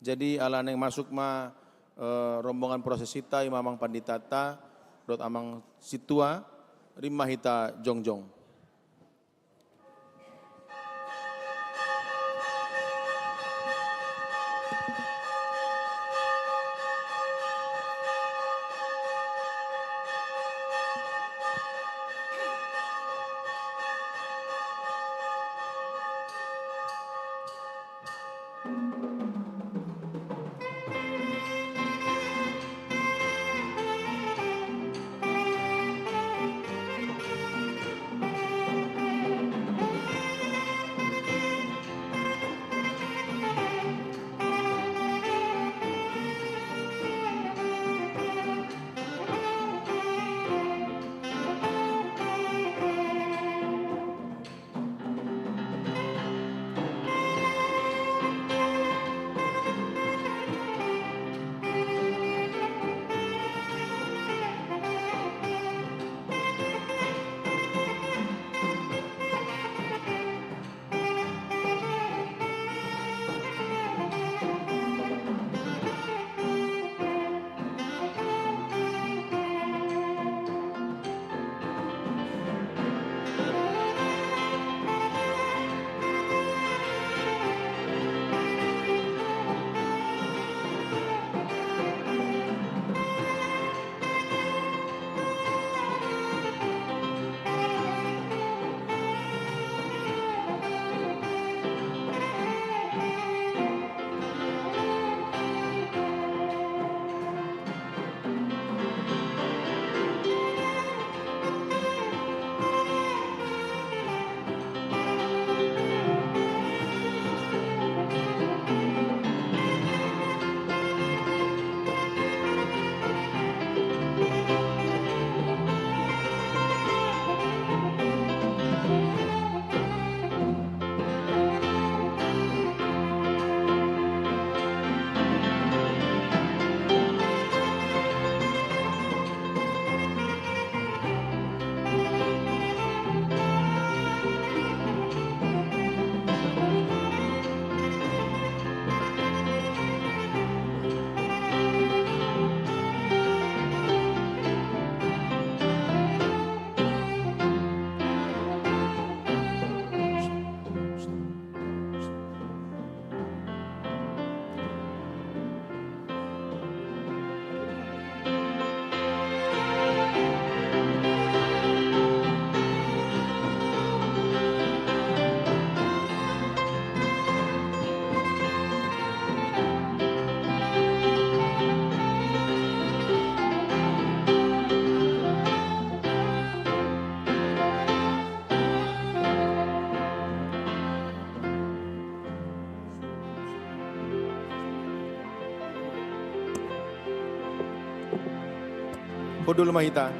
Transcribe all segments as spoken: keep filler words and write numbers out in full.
Jadi ala naeng masuk ma, eh, rombongan prosesinta, ima amang panditanta dohot amang sintua, rim ma hita jongjong. Hundul ma hita.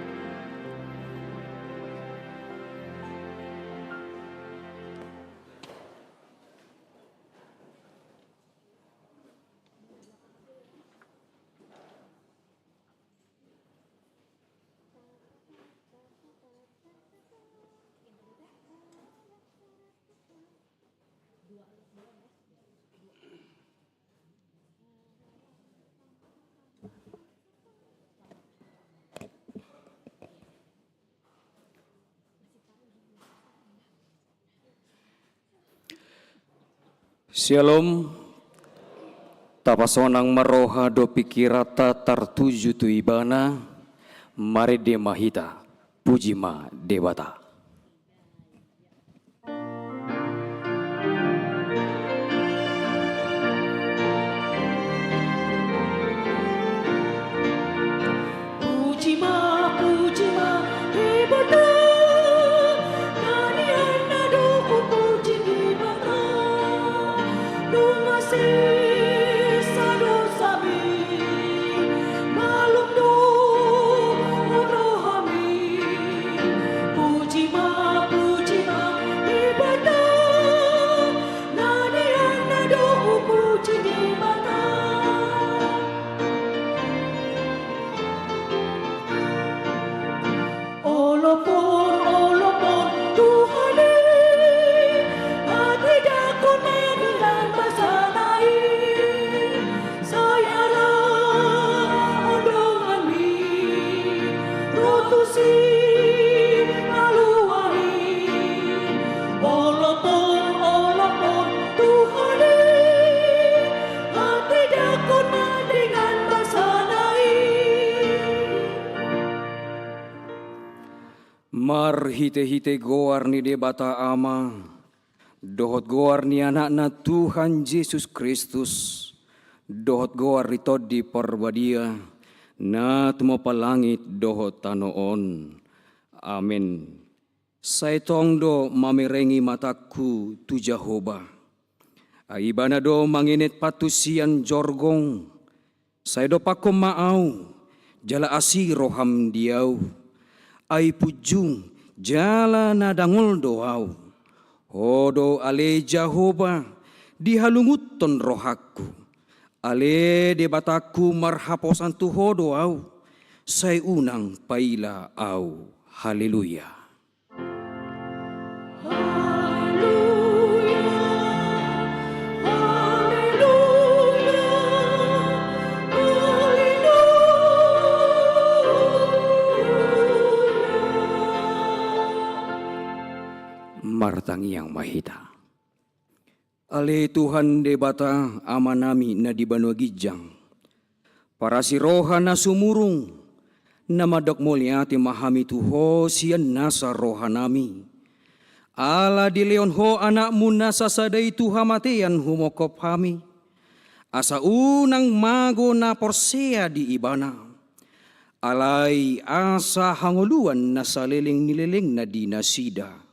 Syalom. Tapasonang ma roha dohot pingkiranta tartuju tu Ibana. Marende ma hita. Puji ma Debata. Puji ma, puji ma, Debata, na nian na dohot puji Debata, nunga sesa dosami, malum do rohami, puji Marhite-hite goar ni Debata Ama, dohot goar ni Anakna Tuhan Jesus Kristus, dohot goar ni Tondi Parbadia, na tumompa langit dohot tano on. Amen. Sai tong do mamerengi matangku tu Jahowa. Ai Ibana do mangenet pantusian jorgong. Sai dompakkon ma au, jala asi roham di au. Ai punjung, jala na dangol do au. Ho do ale Jahowa, dihalungunhon rohangku. Ale Debatangku marhaposan tu Ho do au. Sai unang paila au. Haleluya. Martangiang ma hita. Ale Tuhan Debata, Amanami na di banua ginjang, parasi roha na sumurung, na mandok mauliate ma hami tu Ho sian nasa rohanami. Ala dilehon Ho Anakmu na sasada i tu hamatean humongkop hami, asa unang mago na porsea di Ibana. Alai asa hangoluan na saleleng ni lelengna di nasida.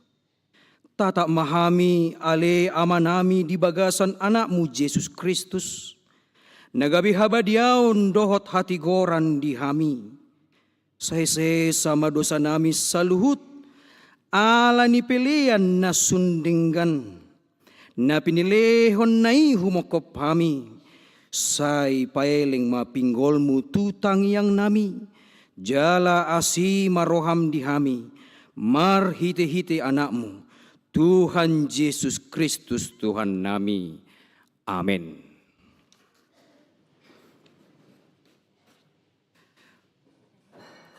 Tatap ma hami, ale Amanami, di bagasan Anakmu Jesus Kristus, na gabe habadiaon dohot hatigoran di hami. Sai sesa ma dosanami saluhut, ala ni pelean na sun denggan, na pinelehonNa i humongkop hami. Sai paeleng ma pinggolMu tu tangiangnami, jala asi ma roham di hami, marhite-hite Anakmu, Tuhan Jesus Kristus Tuhannami. Amen.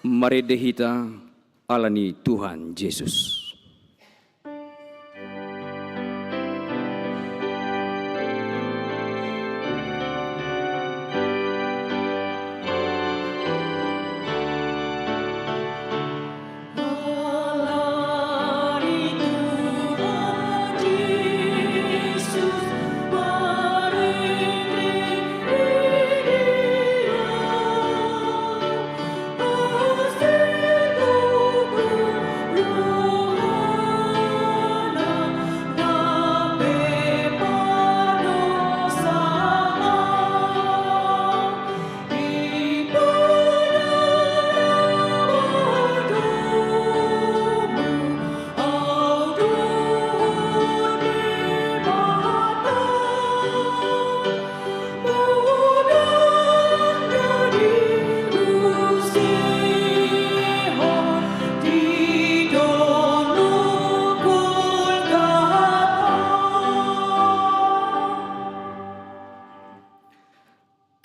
Marende hita ala ni Tuhan Jesus.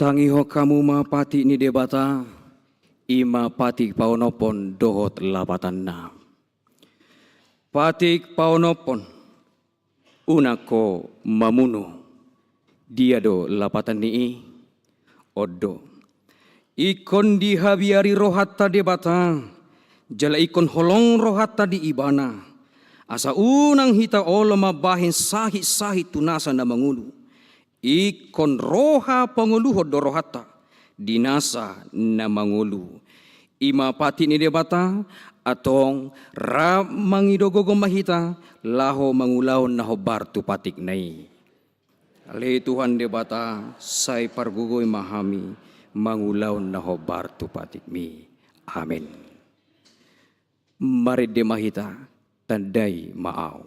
Tangihon hamu ma patik ni Debata, i ma patik paonomhon dohot lapatanna. Patik paonomhon, unang ho mamunu. Dia do lapatan ni i? On do. Ingkon dihabiari rohanta Debata, jala ingkon holong rohanta di Ibana, asa unang hita olo mambahen sahit-sahit tu nasa na mangolu. Ingkon roha pangoluhon do rohanta di nasa na mangolu. I ma patik ni Debata, antong rap mangido gogo ma hita laho mangulahon na hombar tu patikna i. Ale Tuhan Debata, sai pargogoi ma hami mangulahon na hombar tu patikmi. Amen. Marende ma hita, tandai ma au.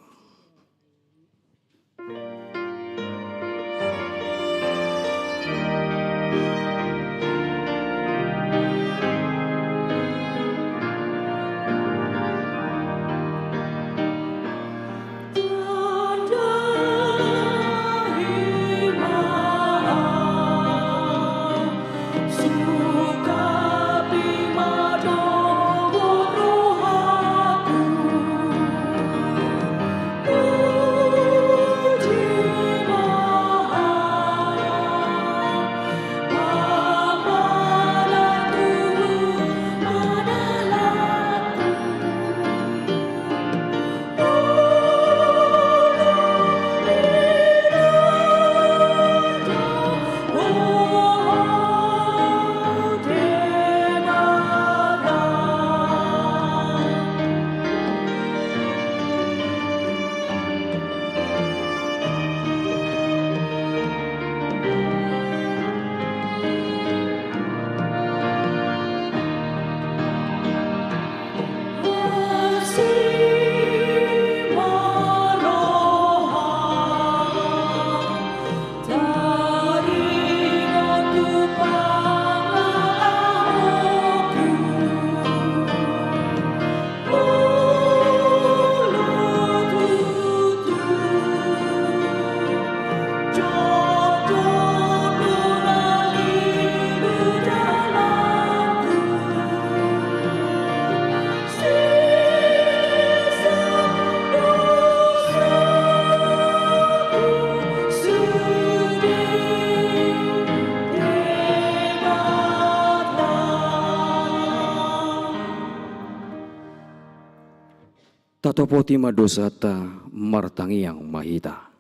Topoti ma dosanta, martangiang ma hita.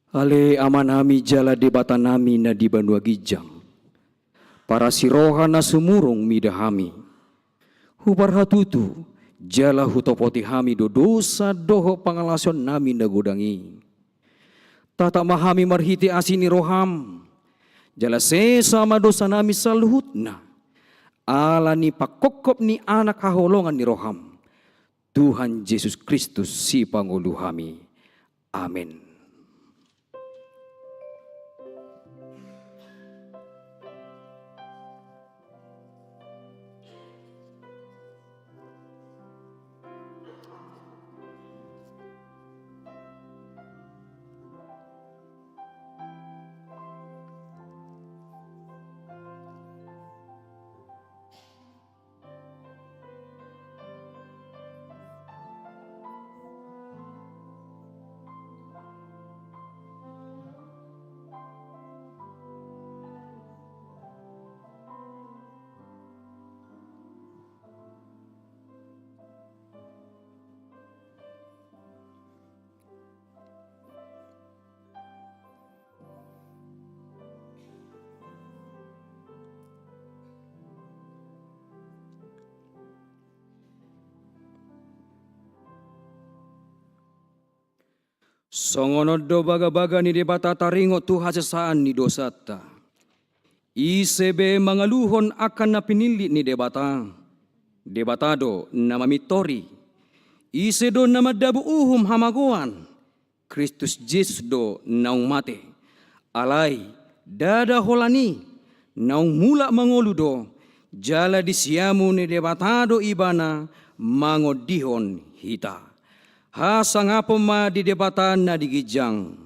Ale Amanami jala Debatanami na di banua ginjang, parasi roha na sumurung mida hami. Huparhatutu jala hutopoti hami do dosa dohot pangalaosionnami na godang i. Tatap ma hami marhite asi ni roham, jala sesa ma dosanami saluhutna, ala ni pangkophop ni Anak haholongan ni roham, Tuhan Jesus Kristus, Sipangolu hami. Amen. Songon on do bagabaga ni Debata taringot tu hasesaan ni dosanta. Ise be mangaluhon angka na pinillit ni Debata, Debata do na mamintori. Ise do na mandabu uhum hamagoan? Kristus Jesus do naung mate. Alai, ndada holan i, naung mulak mangolu do, jala di siamun ni Debata do Ibana mangondihon hita. Hasangapon ma di Debata na di ginjang.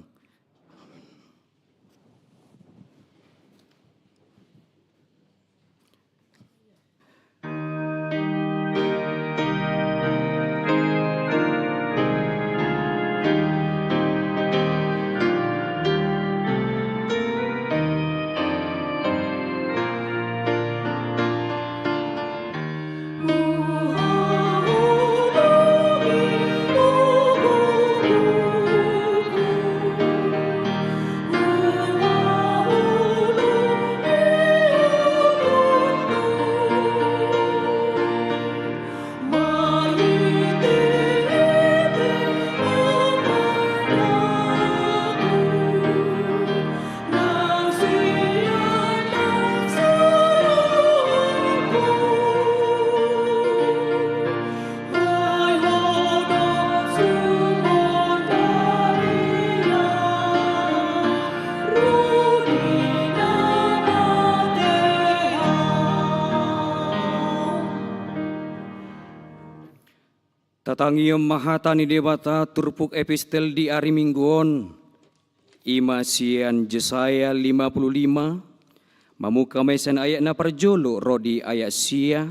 Tatangihon ma hata ni Debata turpuk epistel di ari Minggu on, i ma sian Jesaya lima puluh lima, mamungka ma i sian ayat na parjolo ro di ayat sia.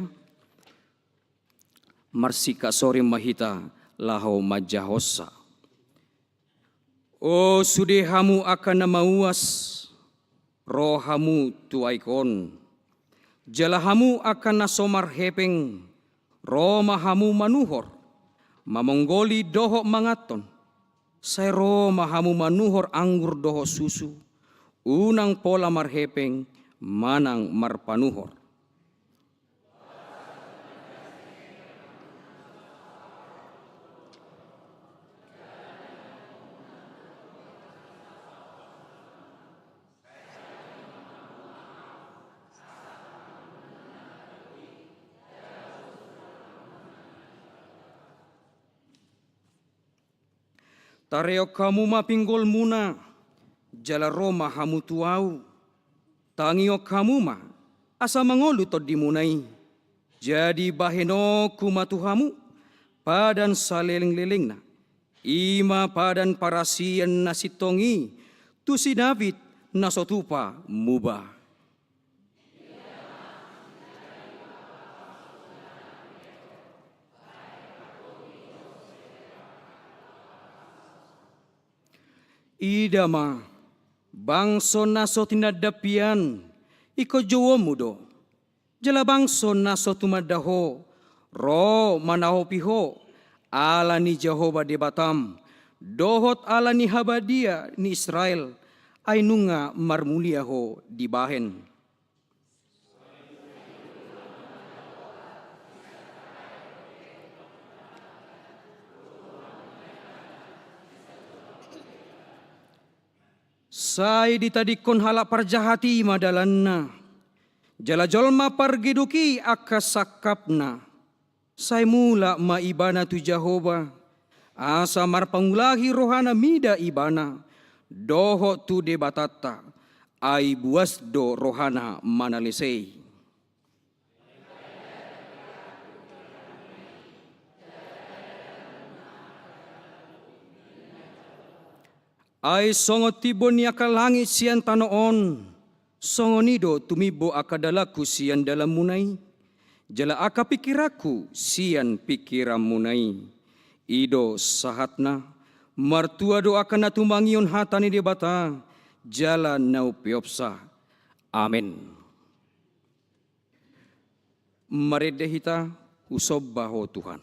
Marsingkat soring ma hita laho manjahonsa. O sude hamu angka na mauas, ro hamu tu aek on. Jala hamu angka na so marhepeng, ro ma hamu manuhor, mamonggoli dohot manganhon. Sai ro ma hamu manuhor anggur dohot susu, unang pola marhepeng manang marpanuhor. Tareok hamu ma pinggolmuna, jala ro ma hamu tu Ahu. Tangiok hamu ma, asa mangolu tondimuna i. Jadi bahenonku ma tu hamu padan salelenglelengna. I ma padan parasian na sintong i, tu si David na so tupa muba. Ida ma, bangso na so tinandap i an, ingkon jouonmu do. Jala bangso na so tumanda ho, ro manaopi ho, Ala ni Jahowa Debatam, dohot ala ni habadia ni Israel, ai nunga marmulia ho dibahen. Sai ditadingkon halak parjahat i ma dalanna, jala jolma pargeduk i angka sangkapna. Sai mulak ma ibana tu Jahowa, asa marpangulahi rohana mida ibana, dohot tu Debatanta, ai buas do rohana manalesei. Ai songon timbo ni angka langit sian tano on, songon i do tumimbo angka dalanku sian dalanmuna i, jala angka pingkiranku sian pingkiranmuna i. I do sahatna, martua do angka na tumangihon hata ni Debata, jala na umpeopsa. Amen. Marende hita, husomba Ho Tuhan.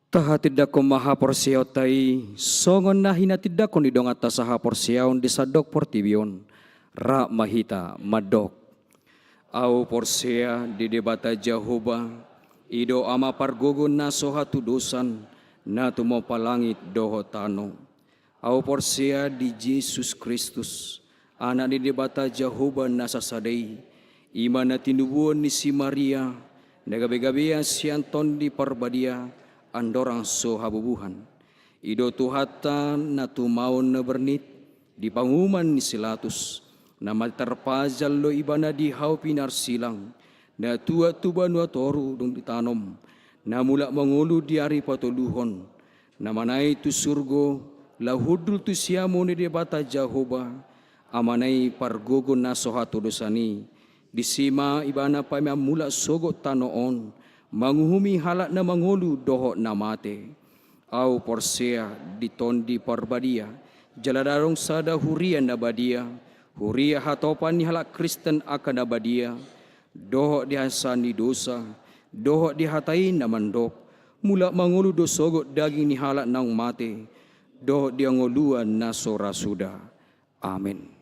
Tahatindangkon ma haporseaonta i, songon na hinatindangkon ni donganta sahaporseaon di sandok portibi on. Rap ma hita mandok. Ahu porsea di Debata Jahowa, i do Ama pargogo na so hatudosan, na tumompa langit dohot tano. Ahu porsea di Jesus Kristus, Anak ni Debata Jahowa na sasada i, i ma na tinubuhon ni si Maria, na gabegabean sian Tondi Parbadia, andorang so habubuhan. I do Tuhanta na tumaon na bernit, di panguhuman ni si Latus, na mate tarpajal do ibana di hau pinarsilang, na tuat tu banua toru dung ditanom, na mulak mangolu di ari patoluhon, na manaek tu surgo, laho hundul tu siamun ni Debata Jahowa, Amana i pargogo na so hatudosan i, disi ma ibana paima mulak sogot tano on, manguhumi halak na mangolu dohot na mate. Ahu porsea di Tondi Parbadia, jala adong sada huria na badia, huria hatopan ni halak Kristen angka na badia, dohot di hasesaan ni dosa, dohot di hata i na mandok, mulak mangolu do sogot daging ni halak naung mate, dohot di hangoluan na so ra suda. Amen.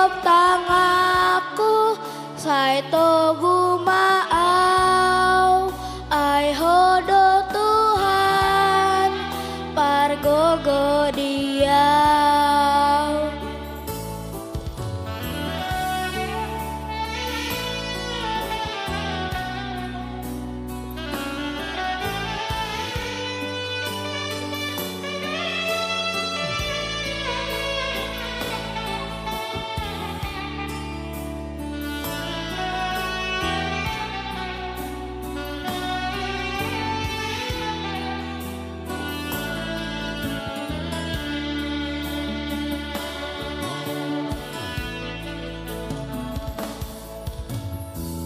Tanganku, sai togu ma au, ai Ho do Tuhan, pargogo di au.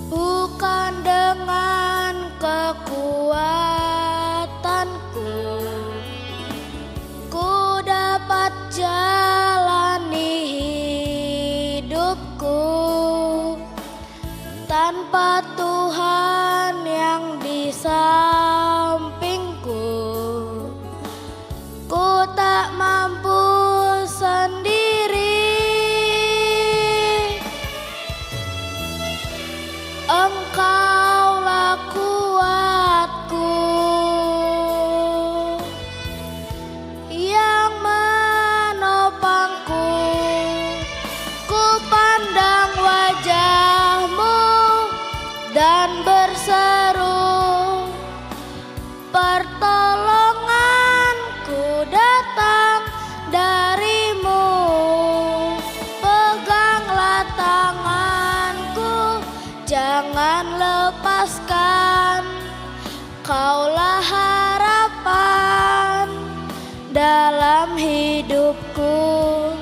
Bukan dengan kekuatanku ku dapat jalani hidupku, tanpa Tuhan yang di sampingku, ku tak mampu sendiri. Engkaulah kuatku yang menopangku. Ku pandang wajah-Mu dan berseru, pertolonganku datang dari-Mu. Peganglah tanganku, jangan lepaskan. Kaulah harapan dalam hidupku.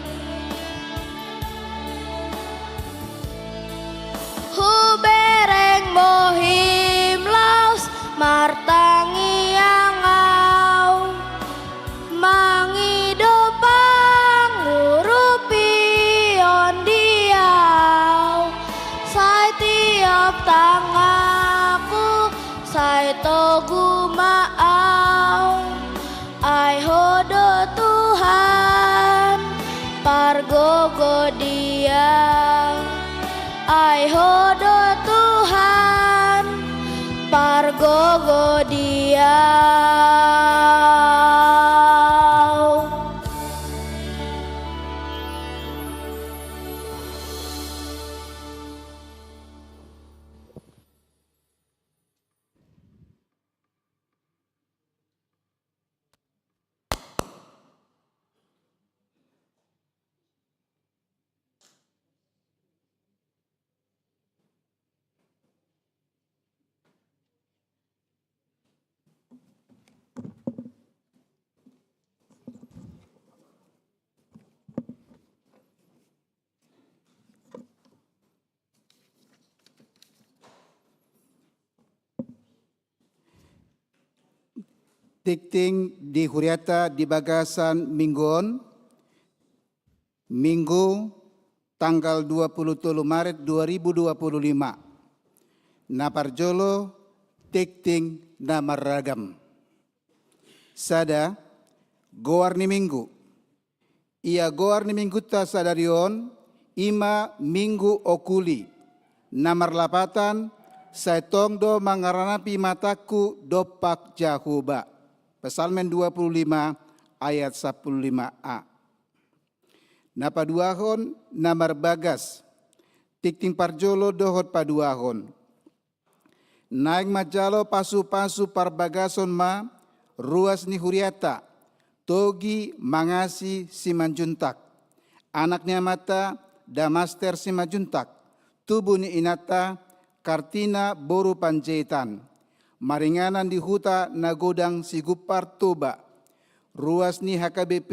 Hubereng bohim laos martangiang au, mangido pangurupion di au. Sai tiop tanganku, sai togu ma au, ai Ho do Tuhan, pargogo di au. Ai Ho do Tuhan, pargogo di au. Tingting di huriata di bagasan minggu on, Minggu tanggal dua puluh tolu Maret dua ribu dua puluh lima. Na parjolo, tingting na marragam. Sada, goar ni minggu. Ia goar ni minggunta sadari on, i ma Minggu Okuli, na marlapatan, sai tong do mangaranapi matangku dompak Jahowa. Psalmen dua puluh lima ayat sampulu lima a. Na paduahon, na marbagas. Tingting parjolo dohot paduahon. Naeng manjalo pasupasu parbagason ma ruas ni huriata, Togi Mangasi Simanjuntak, anak ni amanta Damaster Simanjuntak, tubu ni inanta Kartina boru Panjaitan, maringanan di huta na godang Sigumpar Toba, ruas ni H K B P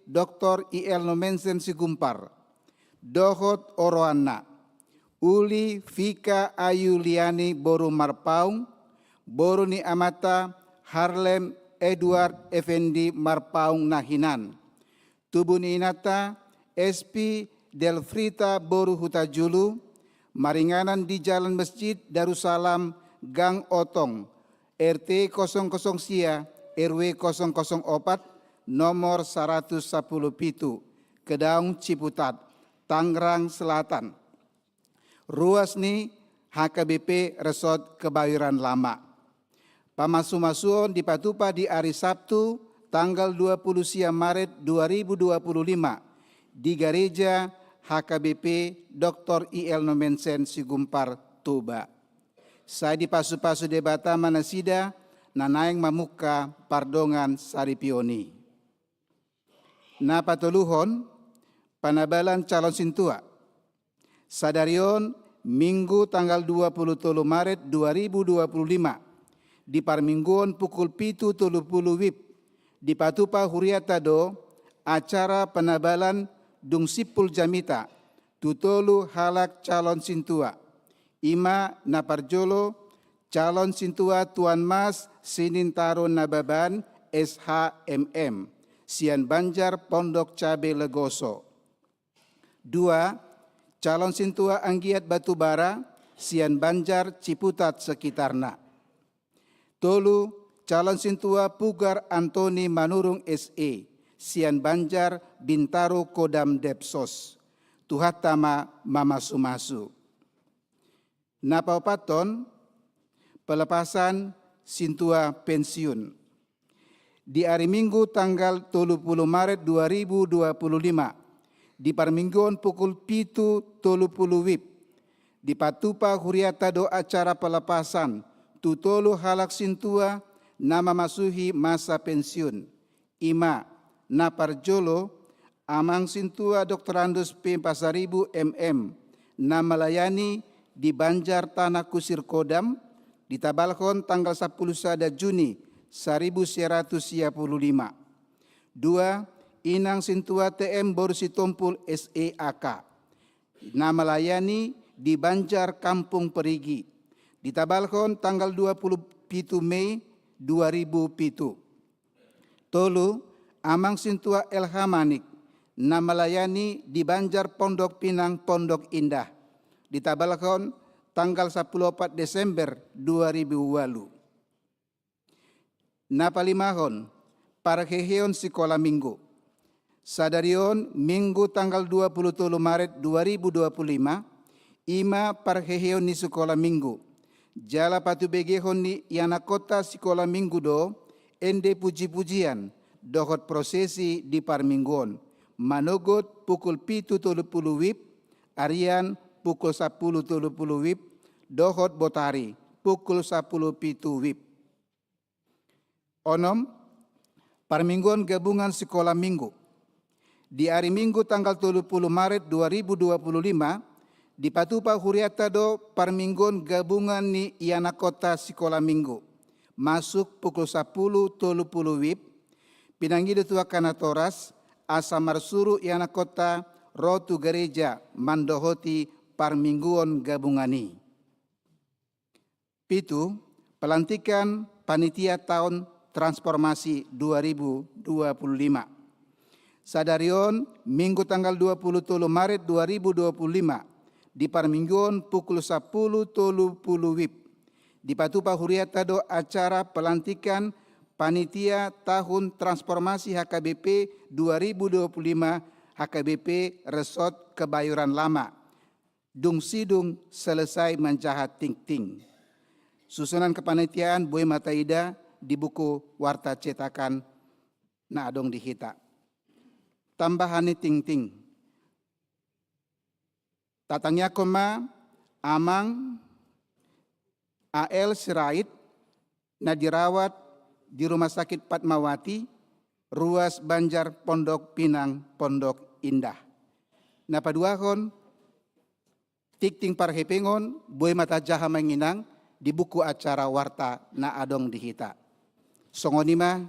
Doktor I L Nommensen Sigumpar, dohot oroanna, Uli Fika Ayu Liani boru Marpaung, boru ni amanta Harlem Edward Effendi Marpaung na hinan, tubu ni inanta S P Delfrita boru Hutajulu, maringanan di Jalan Masjid Darussalam Gang Otong, R T kosong kosong sia, R W kosong kosong opat, nomor saratus sampulu pitu, Kedaung, Ciputat. Tangerang Selatan. Ruas ni H K B P Resort Kebayoran Lama. Pamasumasuon dipatupa di ari Sabtu, tanggal dua puluh sia Maret dua ribu dua puluh lima, di Gareja H K B P Doktor I L Nommensen Sigumpar, Toba. Sai dipasupasu Debata ma nasida na naeng mamungka pardongan saripeon i. Na patoluhon, panabalan calon sintua. Sadari on, Minggu tanggal dua puluh tolu Maret dua ribu dua puluh lima, di parmingguon pukul pitu tolu pulu WIB, dipatupa hurianta do acara panabalan dung simpul jamita tu tolu halak calon sintua. I ma na parjolo, calon sintua Tuan Mas Sinintaro Nababan, S H M M, sian Banjar Pondok Cabe Legoso. Dua, calon sintua Anggiat Batubara, sian Banjar Ciputat sekitarna. Tolu, calon sintua Pugar Antoni Manurung S E, sian Banjar Bintaro Kodam Depsos. Tuhanta ma mamasumasu. Na paopathon, pelepasan sintua pensiun. Di ari Minggu tanggal tolu pulu Maret dua ribu dua pulu lima, di parmingguon pukul pitu tolu pulu WIB, dipatupa hurianta do acara pelepasan tu tolu halak sintua na mamasuhi masa pensiun. I ma, na parjolo, Amang Sintua Doktorandus P Pasaribu M M, na melayani di Banjar Tanah Kusir Kodam, ditabalhon tanggal sampulu sada Juni saribu sia ratus sia pulu lima. Dua, Inang Sintua T M Boru Sitompul S E A K, na melayani di Banjar Kampung Perigi, ditabalhon tanggal dua pulu pitu Mei dua ribu pitu. Tolu, Amang Sintua L H Manik, na melayani di Banjar Pondok Pinang Pondok Indah, ditabalhon tanggal sampulu opat Desember dua ribu ualu. Na palimahon, parheheon sikola Minggu. Sadari on, Minggu tanggal dua pulu tolu Maret dua ribu dua pulu lima, i ma parheheon ni sikola Minggu. Jala patubegehon ni ianakhonta sikola Minggu do ende pujipujian dohot prosesi di parmingguon, manogot pukul pitu tolu pulu WIB, arian pukul sampulu tolu pulu WIB, dohot botari pukul sampulu pitu WIB. Onom, parmingguon gabungan sikola Minggu. Di ari Minggu tanggal tolu pulu Maret dua ribu dua pulu lima, dipatupa hurianta do parmingguon gabungan ni ianakhonta sikola Minggu, masuk pukul sampulu tolu pulu WIB, pinangido tu angka natoras asa marsuru ianakhonta ro tu gareja mandohoti parmingguon gabungan i. Pitu, pelantikan panitia tahun transformasi dua ribu dua puluh lima. Sadari on, Minggu tanggal dua pulu tolu Maret dua ribu dua puluh lima, di parmingguon pukul sampulu tolu pulu WIB, dipatupa hurianta do acara pelantikan panitia tahun transformasi H K B P dua ribu dua puluh lima, H K B P Resort Kebayoran Lama. Dung sidung selesai manjaha tingting. Susunan kepanitiaan boi ma taida di buku warta cetakan na adong di hita. Tambahan ni tingting. Tatangiangkon ma Amang A L Sirait, na dirawat di Rumah Sakit Fatmawati, ruas Banjar Pondok Pinang Pondok Indah. Na paduahon, tingting parhepengon boi ma tajaha ma inang di buku acara warta na adong di hita. Songon i ma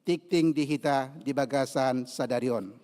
tingting di hita di bagasan sadari on.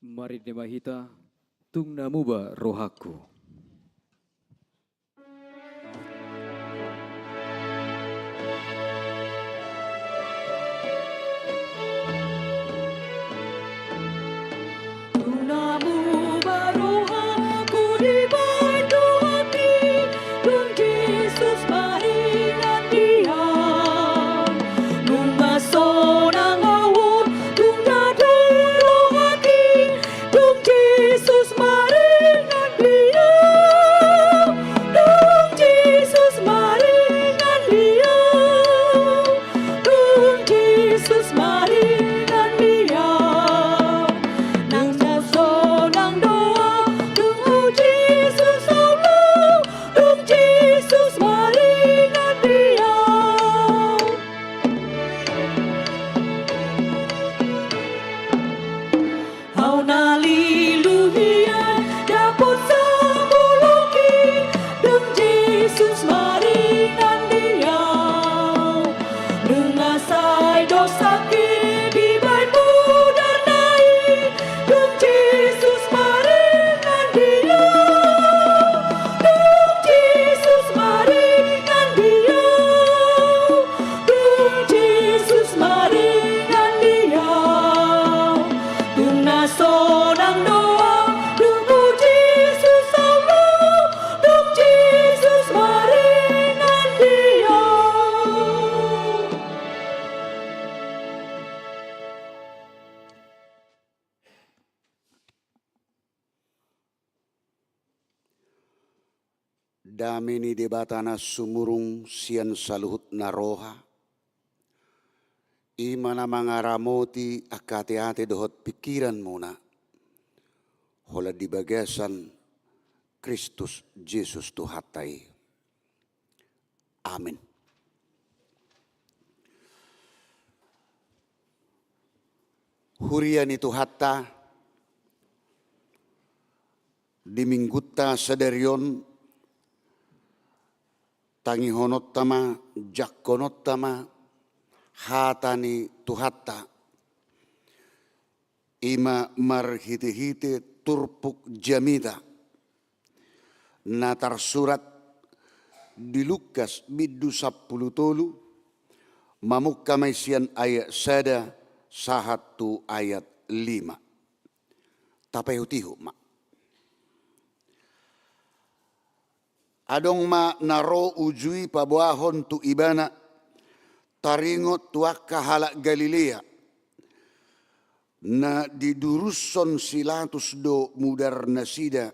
Marende ma hita, tung na muba rohangku. Tung na muba rohangku dibahen Tuhan i, dung Jesus maringan di au. Nunga sonang au on, tung na dao rohangku i, dung Jesus maringan di au. Dung Jesus maringan di au. Dung Jesus maringan di au. Nunga sonang do au, dung Jesus olo. Dung Jesus maringan di au. Au na lilu hian dapot sabolongki, dung Jesus maringan di au. Dung na sai dosangki dibahen mudarna i, dung Jesus maringan di au. Dung Jesus maringan di au. Dung Jesus maringan di au. Tung na sonang do au, dung Jesus olo. Dung Jesus maringan di au. Dame ni Debata na sumurung sian saluhut na roha, i ma na mangaramoti angka ateate dohot pingkiranmuna, holan di bagasan Kristus Jesus Tuhanta i. Amen. Huria ni Tuhanta, di Minggunta sadari on, tangihononta ma, jangkononta ma hata ni Tuhanta, i ma marhitehite turpuk jamita na tarsurat di Lukas bindu sampulu tolu, mamungka ma i sian ayat sada sahat tu ayat lima. Tapaihutihut ma. Adong ma na ro uju i paboahon tu Ibana, taringot tu angka halak Galilea, na didurushon si Latus do mudarnasida,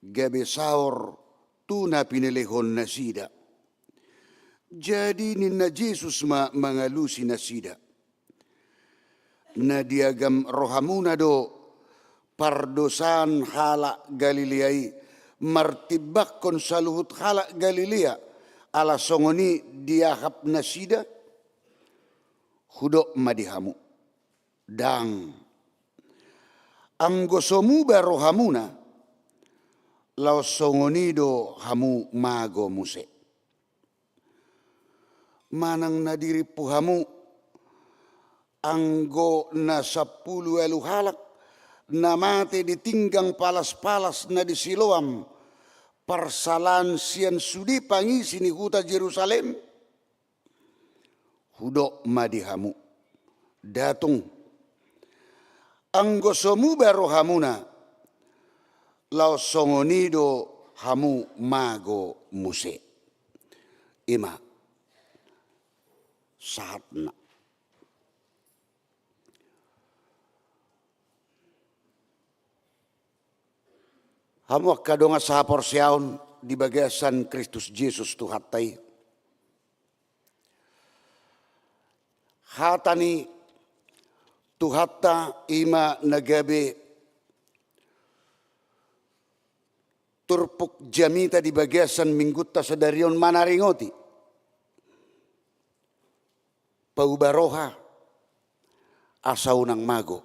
gabe saor tu na pinelehonnasida. Jadi ninna Jesus ma mangalusi nasida: Na diagam rohamuna do pardosaan halak Galilea i martimbangkon saluhut halak Galilea, ala songon i diahap nasida? Hudok ma di hamu: Ndang. Anggo so muba rohamuna, laos songon i do hamu mago muse. Manang na dirimpu hamu, anggo na sampulu ualu halak na mate di tinggang palas-palas na di Siloam, parsalaan sian sude pangisi ni huta Jerusalem? Hudok ma di hamu: Nda tung. Anggo so muba rohamuna, laos songon i do hamu mago muse. I ma sahatna. Hamu angka dongan sahaporseaon di bagasan Kristus Jesus Tuhanta i, hata ni Tuhanta i ma na gabe turpuk jamita di bagasan Minggunta sadari on, manaringoti pauba roha asa unang mago.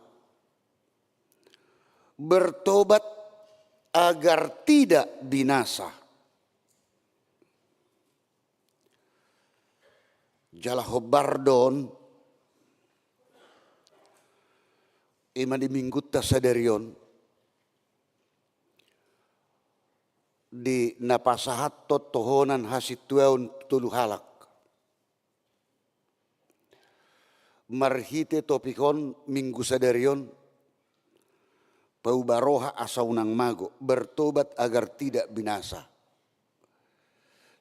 Bertobat agar tidak binasa. Jala hombar do on, Ima di minggunta sadari on, di na pasahathon tohonan hasintuaon tu tolu halak. Marhite topik on minggu sadari on, pauba roha asa unang mago, bertobat agar tidak binasa.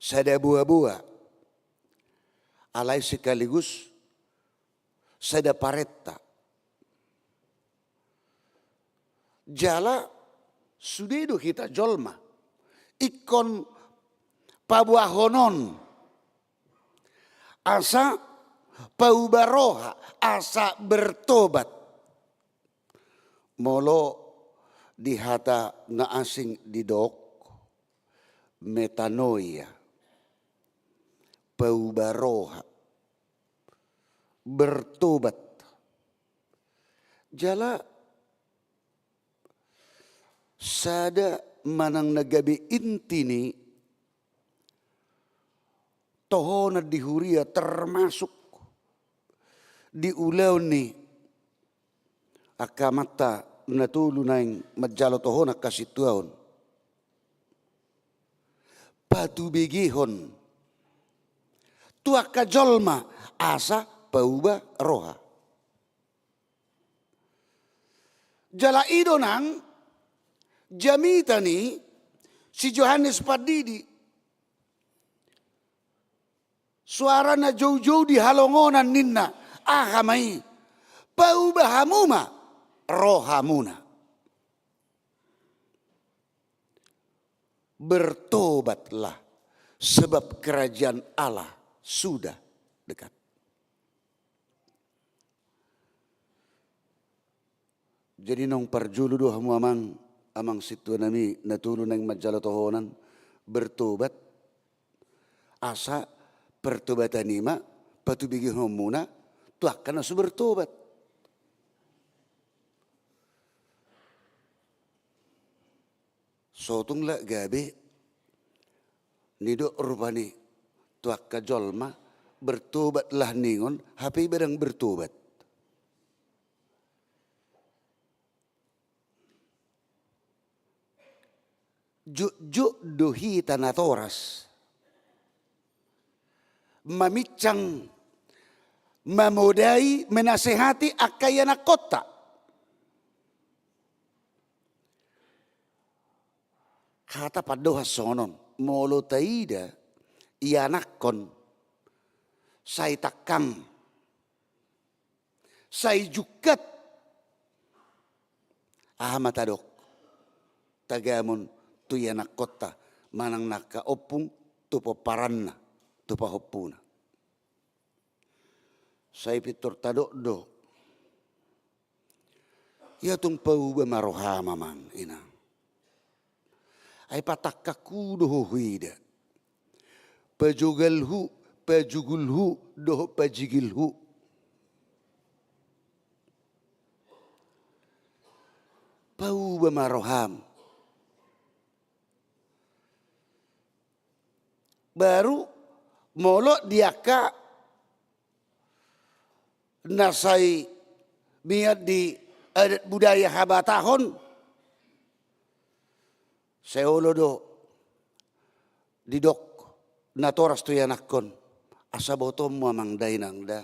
Sada boaboa, alai sekaligus sada parenta. Jala sude do hita jolma ingkon paboahon on, asa pauba roha, asa bertobat. Molo di hata na asing didok metanoia, pauba roha, bertobat. Jala sada manang na gabe inti ni tohonan di huria, termasuk di ulaon ni angka amanta na tolu naeng manjalo tohonan hasintuaon, patubegehon tu angka jolma asa pauba roha. Jala i do nang jamita ni si Johannes Pandidi. Suara na joujou di halongonan ninna, aha ma i? Pauba hamu ma rohamuna. Bertobatlah, sebab kerajaan Allah sudah dekat. Jadi naung parjolo do hamu amang, amang sintua nami na tolu naeng manjalo tohonan, bertobat, asa pertobatan i ma patubegehonmuna tu angka na so bertobat. Sotung la gabe nidok rupani tu angka jolma, bertobatlah ningon, hape iba ndang bertobat. Jotjot do hita natoras mamincang, mamodai, menasehati angka ianakkonta. Hata pandohan songon on, molo taida ianakkon sai tangkang, sai jungkat, aha ma tadok? Tagamon tu ianakkonta manang na angka ompung tu pomparanna, tu pahompuna. Sai pintor tadok do. Ia tung pauba ma roham amang inang. Ai patangkanghu do ho huida. Pajogalhu, pajugulhu, dohot pajigilhu. Pauba ma roham. Baru molo di angka na sai mian di adat budaya habatahon, sai olo do didok natoras tu ianakkon, asa botoonmu amang da inang da.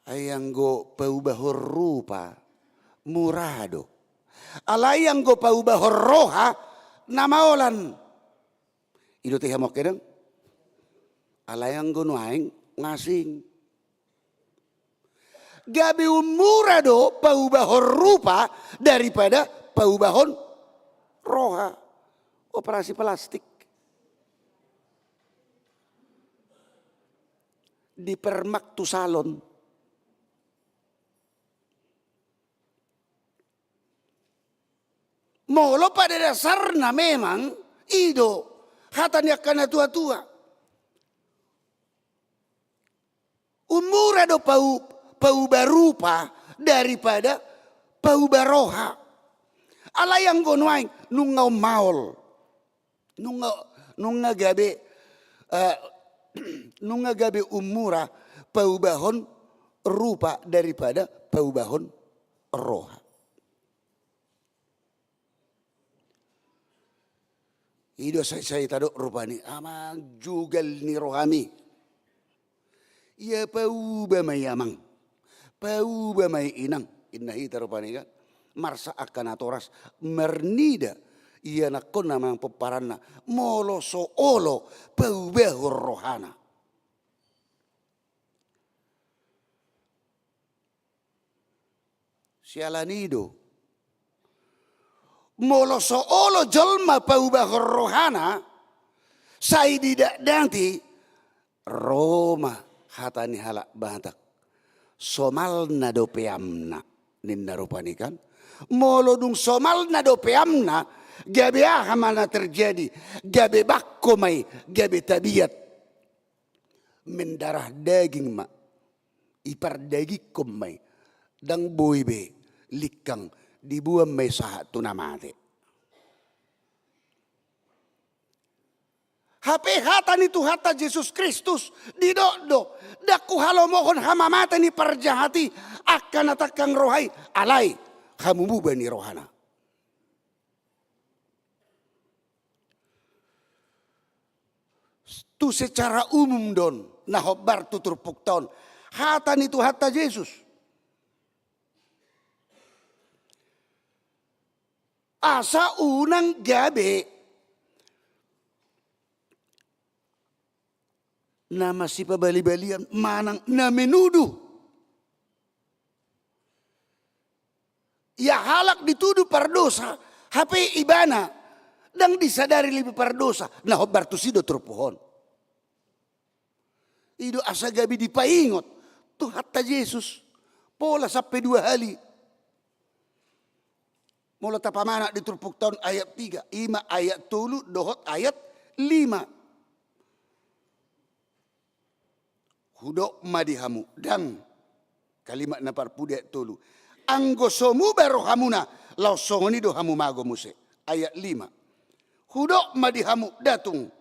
Ai anggo paubahon rupa, mura do. Alai anggo paubahon roha, na maolan. I do tahe hamu angka inang? Alai anggo nuaeng, ngasing. Gabe ummura do paubahon rupa daripada paubahon roha. Operasi plastik. Dipermak tu salon. Molo pada dasarna memang i do hata ni angka na tua-tua. Ummura do pau-, pauba rupa daripada pauba roha. Alai anggo nuaeng nunga ummaol. Nunga, nunga gabe, eh, nunga gabe ummura paubahon rupa daripada paubahon roha. I do sai, sai tadok rupani, Amang, jugal ni rohami. Ia pauba ma i, Amang, pauba ma i, Inang, inna hita rupani kan. Marsak angka natoras marnida ianakkonna manang pomparanna, molo so olo paubahon rohana. Siala ni i do, molo so olo jolma paubahon rohana, sai didakdaki, ro ma hata ni halak Batak, somalna do peamna, ninna rupani kan. Molo dung somalna do peamna, gabe aha ma na terjadi? Gabe bangko ma i, gabe tabiat. Mendarah daging ma, ipardagingkon ma i, ndang boi be lingkang, diboan ma i sahat tu na mate. Hape hata ni Tuhanta Jesus Kristus, didok do, ndang huhalomohon hamamate ni parjahat i angka na tangkang roha i, alai hamuba ni rohana. Tu secara umum do on, na hombar tu turpukta on, hata ni Tuhanta Jesus. Asa unang gabe na masipabalibalian manang na menuduh. Ia halak dituduh pardosa, hape ibana ndang disadari lebih pardosa, na hombar tusi do turpuk on. I do asa gabe dipaingot Tuhanta Jesus pola sampe dua hali. Molo tapamanat di turpukta on ayat tiga, ima ayat tolu dohot ayat lima. Hudok ma di hamu, ndang, kalimat na parpudi ayat tolu, anggo so muba rohamuna, laos songon i do hamu mago muse. Ayat lima. Hudok ma di hamu, nda tung,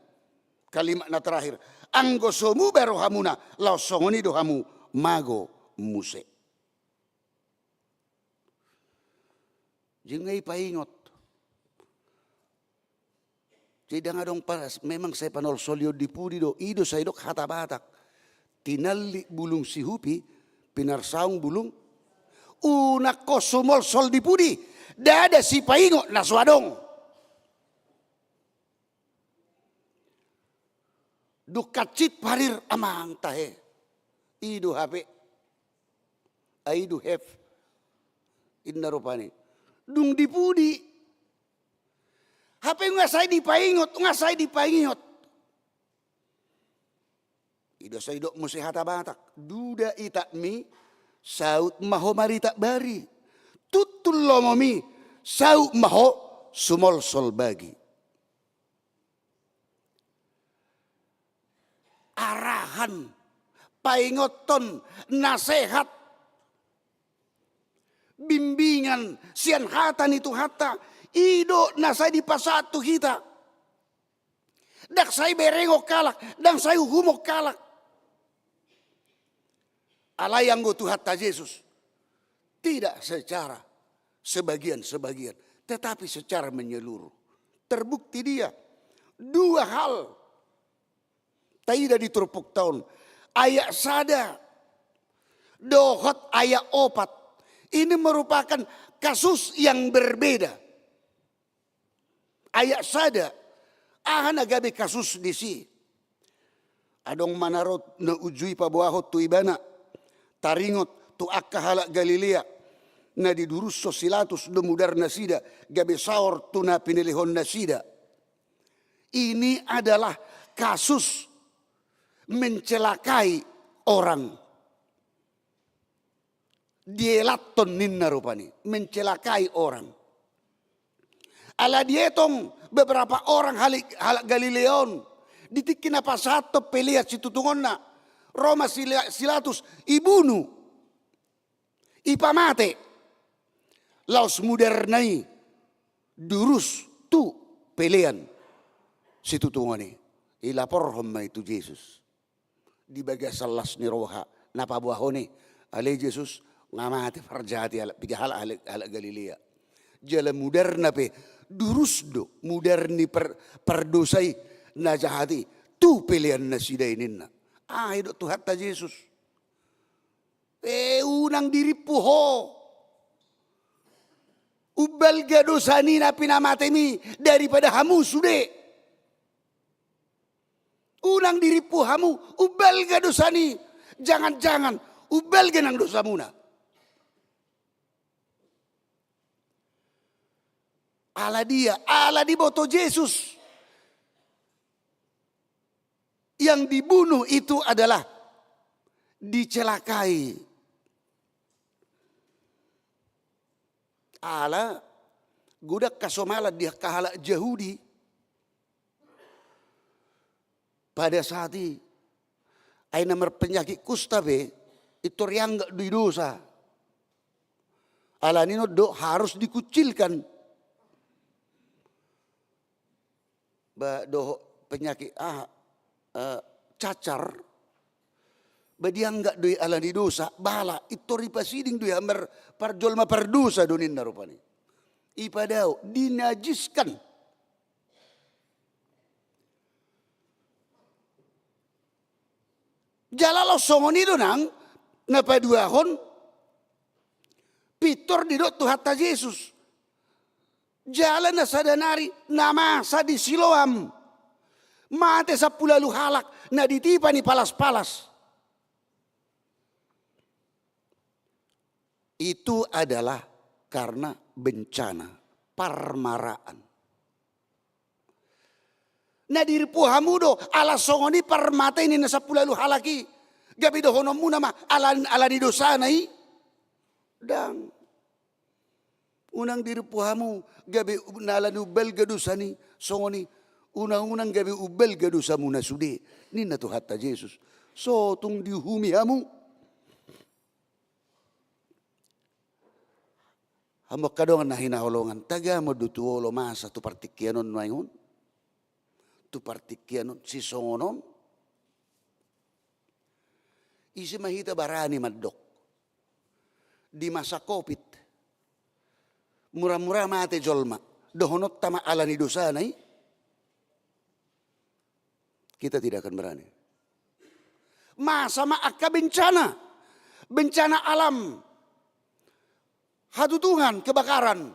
kalimat na terakhir, anggo so muba rohamuna, laos songon i do hamu mago muse. Jing nga i paingot. Jadi ndang adong pas, memang sai panolsolion di pudi do, i do sai didok hata Batak. Tinallik bulung sihupi, pinarsaung bulung. Unang ho sumolsol di pudi, ndada sipaingot na so adong. Dung hansit parir amang tahe. I do hape. Ai do have. Inna rupani. Dung di pudi. Hape nga sai dipaingot, nga sai dipaingot. I do sai didok muse hata Batak. Duda itakmi, saut ma ho maritak bari. Tuntun lomomi, saut ma ho sumolsol bagi. Arahan, paingoton, nasehat, bimbingan sian hata ni Tuhanta, i do na sai dipasahat tu hita. Ndang sai berengon halak, ndang sai uhumon halak. Alai anggo Tuhanta Jesus, tidak secara sebagian-sebagian, tetapi secara menyeluruh. Terbukti dia. Dua hal taida di turpukta on. Ayat sada dohot ayat opat. Ini merupakan kasus yang berbeda. Ayat sada, aha na gabe kasus disi? Adong ma na ro na uju i paboahon tu ibana, taringot tu angka halak Galilea, na didurushon si Pilatus do mudar nasida, gabe saor tu na pinelehon nasida. Ini adalah kasus mencelakai orang. Dielathon ninna rupani, mencelakai orang. Ala dietong beberapa orang halik, halak Galilea on, di tingki na pasahathon pelean situtungonna, ro ma si Pila-, si Pilatus, ibunu, ipamate, laos mudarna i durus tu pelean situtungon i, ilaporhon ma i tu Jesus. Di bagasan las ni roha na paboahon i, Alai Jesus nga mate parjahat i halak, piga halak, halak, halak Galilea. Jala mudarna pe durus do, mudar ni par-, pardosa i na jahat i, tu pelean nasida i ninna. Aha didok Tuhanta Jesus? E, unang dirimpu ho. Umbalga dosa ni na pinamatemi daripada hamu sude. Unang dirimpu hamu, umbalga dosa ni. Jangan-jangan umbalga nang dosamuna. Ala dia, ala diboto Jesus, yang dibunuh itu adalah dicelakai. Ala godang hasomalan di angka halak Jahudi pada saat i. Ai na marpenyakit kusta pe, pintor ianggap do i dosa. Alani i do harus dikucilkan. Ba dohot penyakit aha, eh, cacar, ba dianggap do i alani dosa, bala, pintor ipasiding do i, hambar parjolma pardosa do ninna rupani. Ipadao, dinajiskan. Jala laos songon i do nang na paduahon, pintor didok Tuhanta Jesus. Jala na sada nari na masa di Siloam, mate sampulu ualu halak na ditipa ni palas-palas. Itu adalah karena bencana, parmaraan. Na dirimpu hamu do ala songon i parmate ni na sampulu ualu halak i, gabe dohononmuna ma ala, alani dosana i? Ndang. Unang dirimpu hamu gabe u-, na alani umbalga dosa ni, songon i, unang-unang gabe umbalga dosamuna sude, ninna Tuhanta Jesus. So tung diuhumi hamu. Hamu angka dongan na hinaholongan, tagamon do tu olo masa tu partingkian on nuaeng on? Tu partingkian on sisongon on? Ise ma hita barani mandok di masa covid, mura-mura mate jolma, dohononta ma alani dosana i? Kita tidak akan berani. Masa ma angka bencana, bencana alam, hatutungan, kebakaran,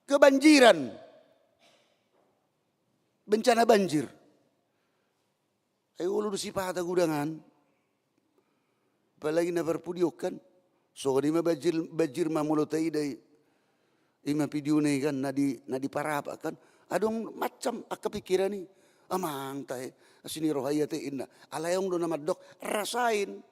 kebanjiran, bencana banjir. Ai olo do sipata gudangan. Apalagi na parpudi on kan. Songon i ma banjir, banjir ma molo taida i. I ma pidiona i kan, na di, na di Parapat kan. Adong macam angka pikiran i. Amang tahe, asi ni roha i ate inna. Alai adong do na mandok, rasain.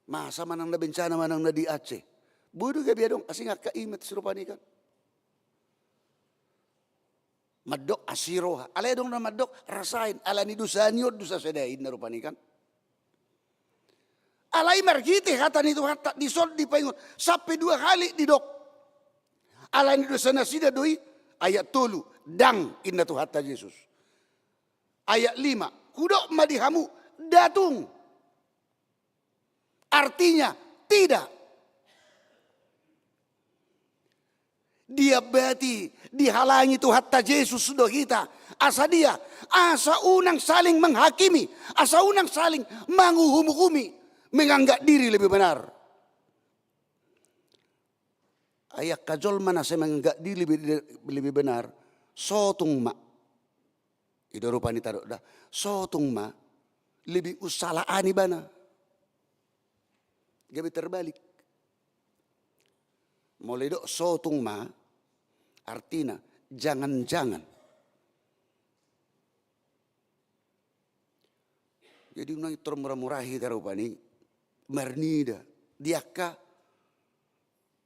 Masa manang na bencana manang na di Aceh. Boi do gabe adong, asing angka i ma tu si rupani kan. Mandok asi roha. Alai adong na mandok, rasain, alani dosa ni on do sasada inna rupani kan. Alai marhite hata ni Tuhanta dison dipaingot, sampe dua hali didok. Alani dosa nasida do i, ayat tolu, ndang inna Tuhanta Jesus. Ayat lima, hudok ma di hamu, nda tung. Artinya, tidak. Diambati, dihalangi Tuhanta Jesus do hita. Asa dia, asa unang saling menghakimi, asa unang saling manguhum-uhumi, menganggap diri lebih benar. Ai angka jolma na sai menganggap diri lebih, lebih benar, sotung ma. I do rupani tadok da. Sotung ma, lebih usalaan ibana. Gabe terbalik. Molo idok sotung ma, artina jangan-jangan. Jadi unang pintor mura-mura hita rupani marnida di angka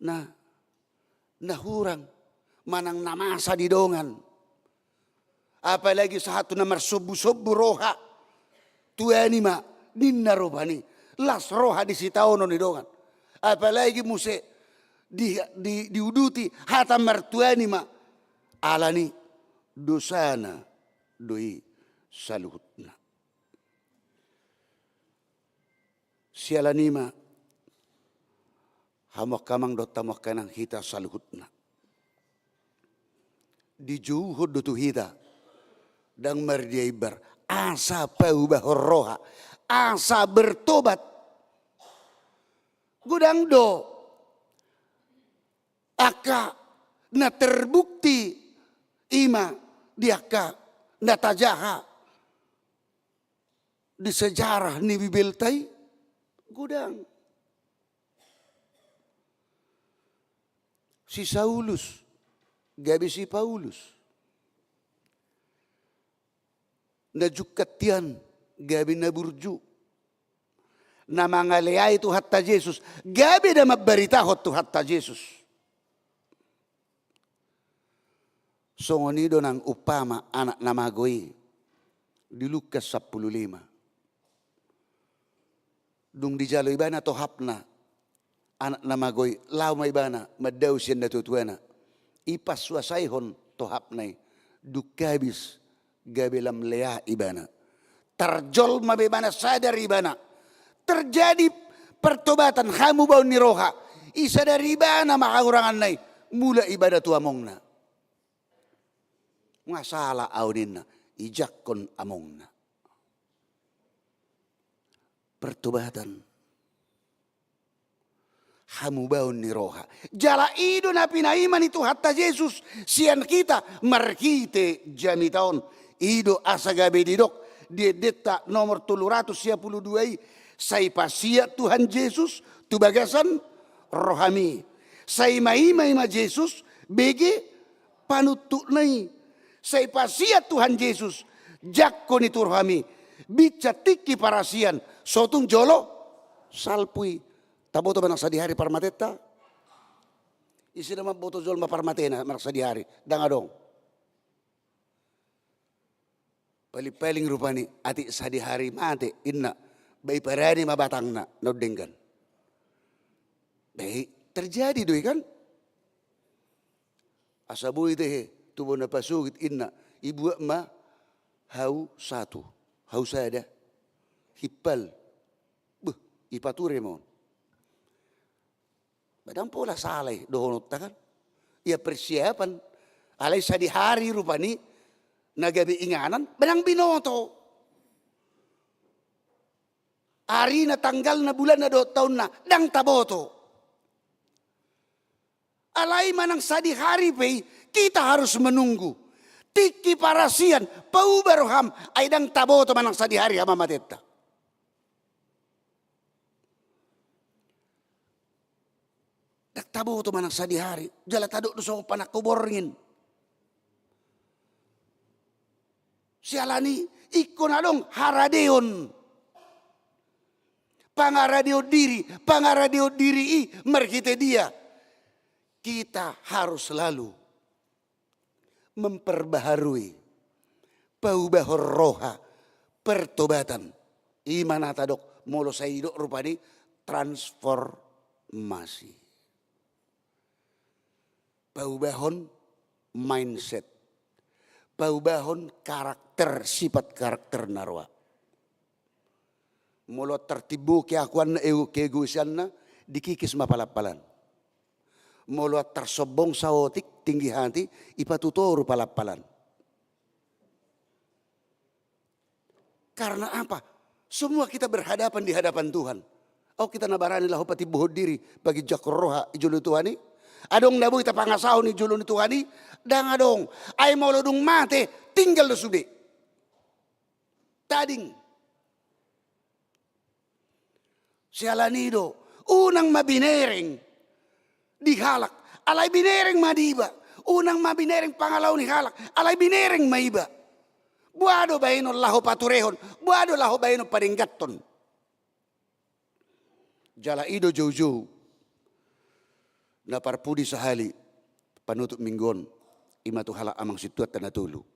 na, na hurang manang na masa di dongan. Apalagi sahat tu na marsombu-sombu roha. Tuani ma ninna rupani, las roha di sitaonon ni dongan. Apalagi muse di, di, diuduti hata martuani ma, alani dosana do i saluhutna. Siala ni i ma, hamu angka amang dohot hamu angka inang, hita saluhutna dijouhon do tu hita, ndang mardia imbar, asa paubahon roha, asa bertobat. Godang do angka na terbukti, i ma di angka na tajaha di sejarah ni Bibelta i, godang. Si Saulus gabe si Paulus. Na jungkat tian gabe na burju. Na mangaleai Tuhanta Jesus gabe na mambaritahon Tuhanta Jesus. Songon i do nang umpama anak na mago i di Lukas sampulu lima. Dung dijalo ibana tohapna anak na mago i, laho ma ibana mandao sian natuatuana. Ipasuasaihon tohapna i, dung habis gabe lam lea ibana. Tarjolma ma ibana, sadar ibana. Terjadi pertobatan, hamubaon ni roha. Isadari ibana ma hahuranganna i, mulak ibana tu amongna. Nga sala au ninna, ijangkon amongna. Pertobatan, hamubaon ni roha. Jala i do na pinaima ni Tuhanta Jesus sian hita marhite jamita on. I do asa gabe didok di endenta nomor tolu ratus sia pulu dua i: Sai pasiat Tuhan Jesus tu bagasan rohami. Sai maima i ma Jesus bege panuntukna i. Sai pasiat Tuhan Jesus jangkon i tu rohami, binsan tingki parasian, so tung jolo salpu i. Taboto manang sadihari parmatenta? Ise na mamboto jolma parmatena manang sadihari? Ndang adong. Paling-paling rupani atik sadihari mate inna, bai parani ma batangna naung denggan. Bai terjadi do i kan? Asa boi tehe tu bona pasogit inna, ibuat ma hau satu, hau sada, himpal. Beh, ipature ma on. Ba ndang pola sala i dohononta kan? Ia persiapan. Alai sadihari rupani na gabe inganan ba ndang binoto. Arina, tanggalna, bulanna dohot taonna ndang taboto. Alai manang sadihari pe i, kita harus menunggu. Tingki parasian, pauba roham, ai ndang taboto manang sadihari hamamatenta. Ndang taboto manang sadihari, jala tadok do songon panangko borngin. Siala ni i, ingkon adong haradeon. Pangaradeon diri, pangaradeon diri i marhite dia? Kita harus selalu memperbaharui, paubahon roha, pertobatan. I ma na tadok, molo sai didok rupani transformasi. Paubahon mindset, paubahon karakter, sifat karakter na roa. Molo antar timbo keakuanna, ego, keegoisanna, dikikis ma palampalan. Molo antar sombong, saotik, tinggi hati, ipatutoru palampalan. Karena apa? Semua kita berhadapan di hadapan Tuhan. Au hita na barani laho patimbohon diri, paginjangkon roha i jolo ni Tuhan i? Adong na boi tapangasahon i jolo ni Tuhan i? Ndang adong. Ai molo dung mate, tinggal do sude. Tading. Siala ni i do, unang ma binereng di halak, alai binereng ma di iba. Unang ma binereng pangalaho ni halak, alai binereng ma iba. Boha do baenon laho paturehon, boha do laho baenon padengganhon. Jala i do joujou na parpudi sahali panutup minggu on, i ma tu halak amang sintuanta na tolu.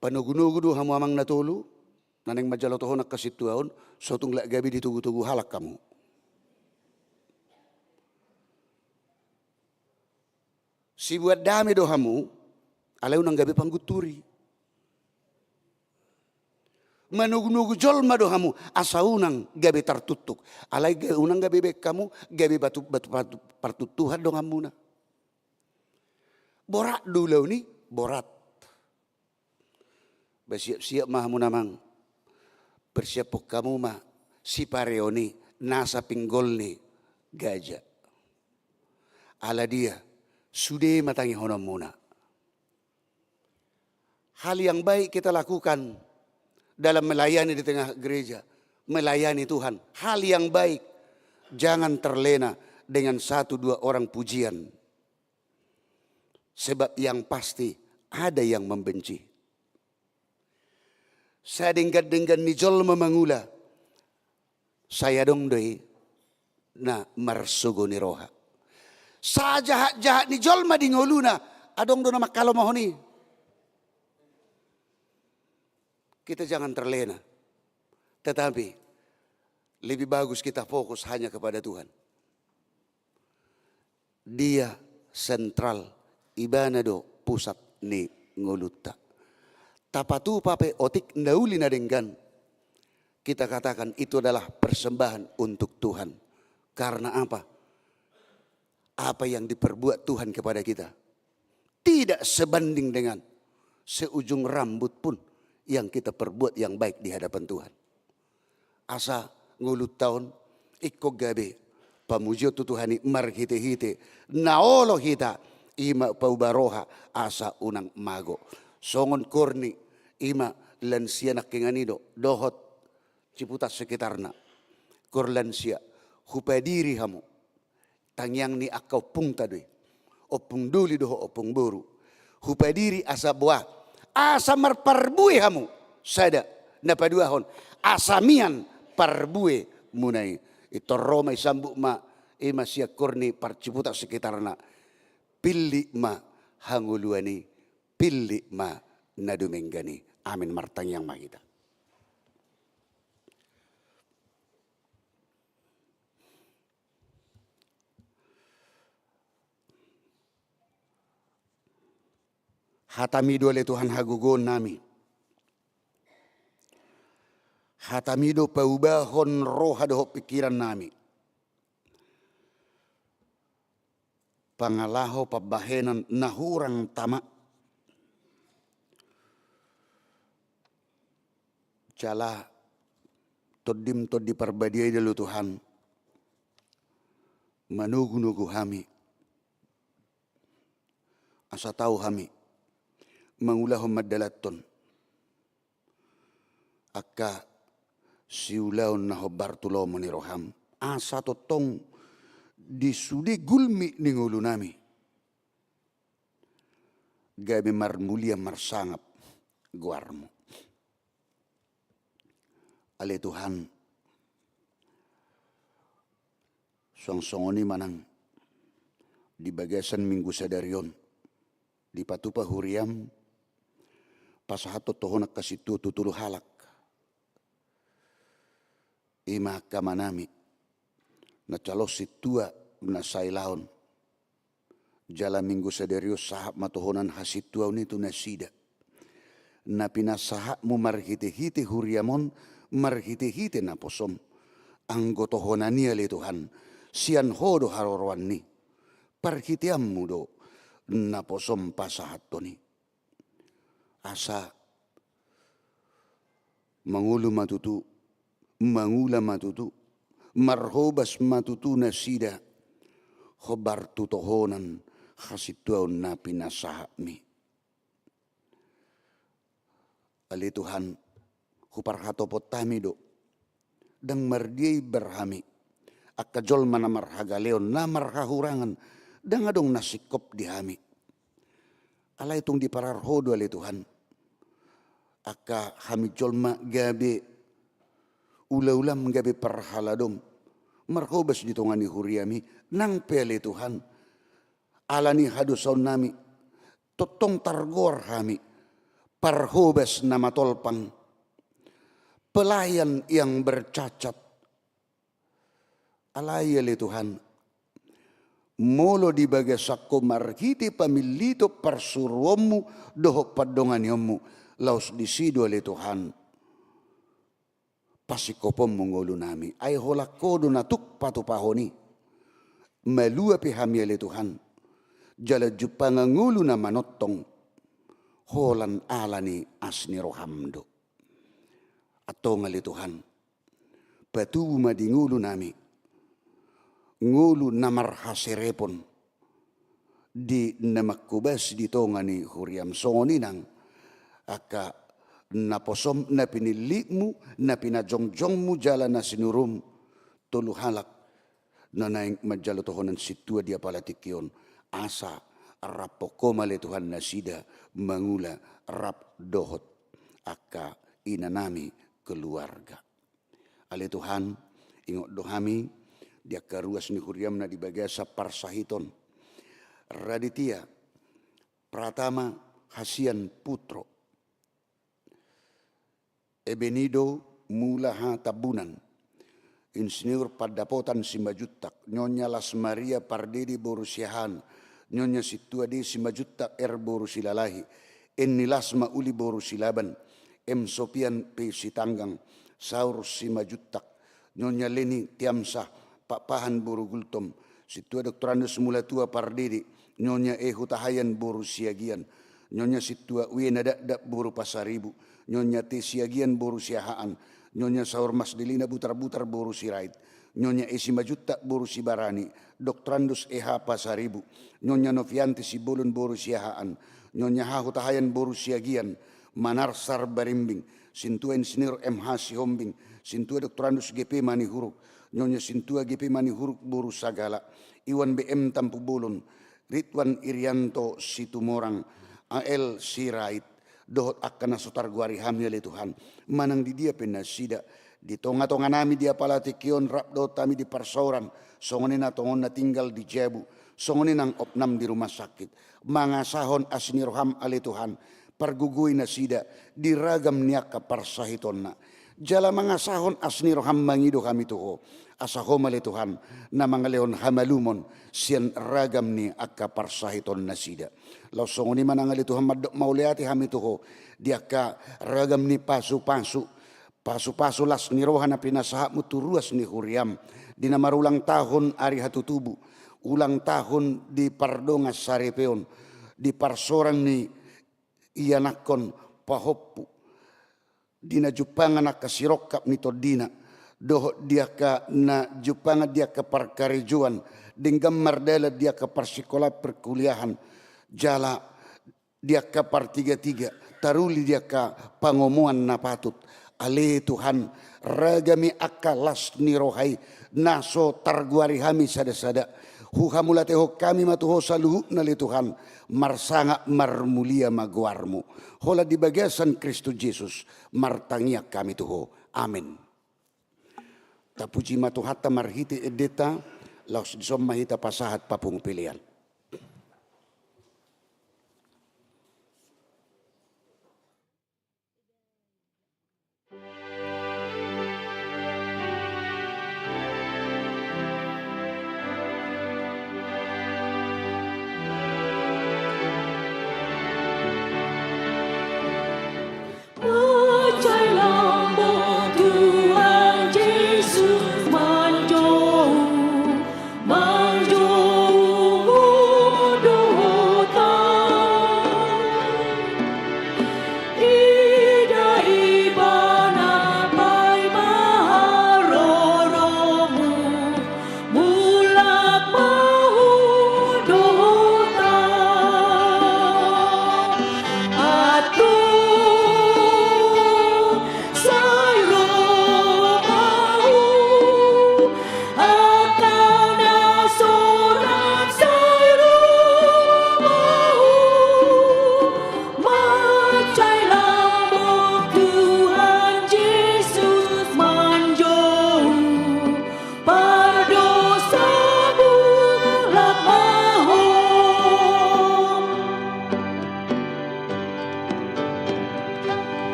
Panogunogu do hamu amang na tolu, na naeng manjalo tohon angka sintua on, so tung lak gabe ditogutogu halak hamu. Sibuat dame do hamu, alai unang gabe panggunturi. Manogunogu jolma do hamu, asa unang gabe tartuktuk. Alai ga-, unang gabe baen hamu gabe batu, batu, batu partuktuhan donganmuna. Borat do ulaon i, borat. Bersiap-siap ma hamu, amang. Persiaphon hamu ma sipareon i, nasa pinggol ni gaja. Ala dia, sude ma tangihononmuna. Hal yang baik kita lakukan dalam melayani di tengah gereja, melayani Tuhan. Hal yang baik, jangan terlena dengan satu dua orang pujian. Sebab yang pasti ada yang membenci. Sadenggan-denggan ni jolma mangula, sai adong do i na marsogo ni roha. Sajahat-jahat ni jolma di ngoluna, adong do na mangkalomohon i. Kita jangan terlena. Tetapi lebih bagus kita fokus hanya kepada Tuhan. Dia sentral, ibana do pusat ni ngolunta. Tapatupa pe otik na uli na denggan, kita katakan itu adalah persembahan untuk Tuhan. Karena apa? Apa yang diperbuat Tuhan kepada kita tidak sebanding dengan seujung rambut pun yang kita perbuat yang baik di hadapan Tuhan. Asa ngolunta on ingkon gabe pamujion tu Tuhan i marhitehite na olo hita, i ma pauba roha asa unang mago. Songon Korni, i ma lansia nangkiningan i do, dohot Ciputat sekitarna. Kor lansia, hupadiri hamu. Tangiang ni angka ompungta do i. Ompung doli dohot ompung boru. Hupadiri asa boha, asa marparbue hamu. Sada, na paduahon, asa mian parbue muna i. Intor ro ma i, sambut ma i ma sian Korni, Parciputat sekitarna. Pillit ma hangoluan i, pillit ma na dumenggan i. Amin. Martangiang ma hita. Hatami do ale Tuhan hagogoonnami. Hatami do paubahon roha dohot pingkirannami. Pangalaho pambahenan na hurang tama. Jala Tondim Tondi Parbadia i do ale Tuhan manogunogu hami, asa tau hami mangulahon mandalanhon angka siulaon na hombar tu lomo ni roham, asa tongtong di sude gulmit ni ngolunami gabe marmulia marsangap goarmu. Ale Tuhan, suang songon i ma nang di bagasan Minggu sadari on, dipatupa huriam pasahathon tohonan hasintuon tu tolu halak. I ma angka amanami na calon sintua na sailaon. Jala Minggu sadari on sahat ma tohonan hasintuaon i tu nasida. Na pinasahatmu marhitehite huriam on, marhitehite naposom. Anggo tohonan i ale Tuhan, sian Ho do haroroanni. Parhiteanmu do naposom pasahathon i. Asa mangolu ma tutu, mangula ma tutu, marhobas ma tutu nasida hombar tu tohonan hasintuaon na pinasahatmi. Ale Tuhan, huparhatopot hami do, ndang mardia imbar hami, angka jolma na marhagaleon, na marhahurangan, ndang adong na singkop di hami. Alai tung diparar Ho do ale Tuhan, angka hami jolma gabe ulaulaM, gabe parhaladom, marhobas di tonga ni huriaMi. Nang pe ale Tuhan, ala ni hadosaonnami, tongtong targoar hami parhobas na matolpang, pelayan yang bercacat. Alai ale Tuhan, molo di bagasan Ho marhite pamilliton parsuruonMu dohot pandonganionMu, laos disi do ale Tuhan pasingkoponmu ngolunami. Ai holan Ho do na tuk patupahon i. Malua pe hami ale Tuhan, jala jumpang ngolu na manongtong, holan ala ni asi ni roham do. Antong ale Tuhan, patubu ma di ngolunami ngolu na marhaserepon di na manghobasi di tonga ni huriam, songon i nang angka naposom, na pinillitmu, na pinajongjongmu jala na sinurum, tolu halak na naeng manjalo tohonan sintua di apala tingki on, asa raphon Ho ma ale Tuhan nasida mangula rap dohot angka inanami keluarga. Ale Tuhan, ingot do hami di angka ruas ni huriam na di bagasan parsahiton. Raditya Pratama Hasian Putro, Ebenido Mulaha Tambunan, Insinyur Pandapotan Simanjuntak, Nyonya Las Maria Pardede boru Siahaan, Nyonya Sintua D Simanjuntak R boru Silalahi, Enni Las Mauli boru Silaban, M Sopian P Sitanggang, Saur Simanjuntak, Nyonya Leni Tiamsah Pakpahan boru Gultom, Sintua Doktorandus Mulatua Pardede, Nyonya E Hutahaean boru Siagian, Nyonya Sintua W Nadakdak boru Pasaribu, Nyonya T Siagian boru Siahaan, Nyonya Saur Masdelina Butarbutar boru Sirait, Nyonya E Simanjuntak boru Sibarani, Doktorandus E H Pasaribu, Nyonya Novianti Sibolon boru Siahaan, Nyonya H Hutahaean boru Siagian, Manarsar Barimbing, Sintua Insinyur M H Sihombing, Sintua Doktorandus G P Manihuruk, Nyonya Sintua G P Manihuruk boru Sagala, Iwan B M Tampubolon, Ridwan Irianto Situmorang, A L Sirait, dohot angka na so targoari hami ale Tuhan, manang di dia pe nasida, di tongatonganami di apala tingki on rap dohot hami di parsaoran, songon i na tongon na tinggal di jabu, songon i nang opnam di rumah sakit. Mangasahon asi ni roham ale Tuhan, pargogoi nasida di ragam ni angka parsahitonna. Jala mangasahon asi ni roham mangido hami tu Ho, asa Ho ma ale Tuhan na mangalehon hamalumon sian ragam ni angka parsahiton nasida. Laos songon i ma nang ale Tuhan mandok mauliate hami tu Ho di angka ragam ni pasupasu, pasupasu las ni roha na pinasahatmu tu ruas ni huriam, di na marulang tahun ari hatutubu, ulang tahun di pardongansaripeon, di parsorang ni ianakhon pahompu, di na jumpangan angka sirongkap ni tondina, dohot di angka na jumpangan di angka parkarejoan, denggan mardalan di angka parsikolaan perkuliahan, jala di angka partigatiga, taruli di angka pangomoan na patut. Ale Tuhan, ragam i angka las ni roha i na so targoari hami sadasada, huhamauliatehon hami ma tu Ho saluhutna ale Tuhan, marsangap marmulia ma goarmu. Holan di bagasan Kristus Jesus martangiang hami tu Ho. Amen. Tapuji ma Tuhanta marhite endenta, laos dison ma hita pasahat papungu pelean.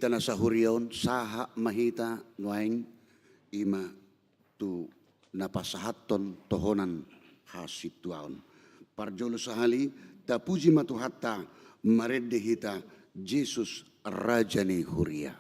Hita na sahuria on, sahat ma hita nuaeng, i ma tu na pasahathon tohonan hasintuaon. Parjolo sahali, tapuji ma Tuhanta, marende hita Jesus, Raja ni huria.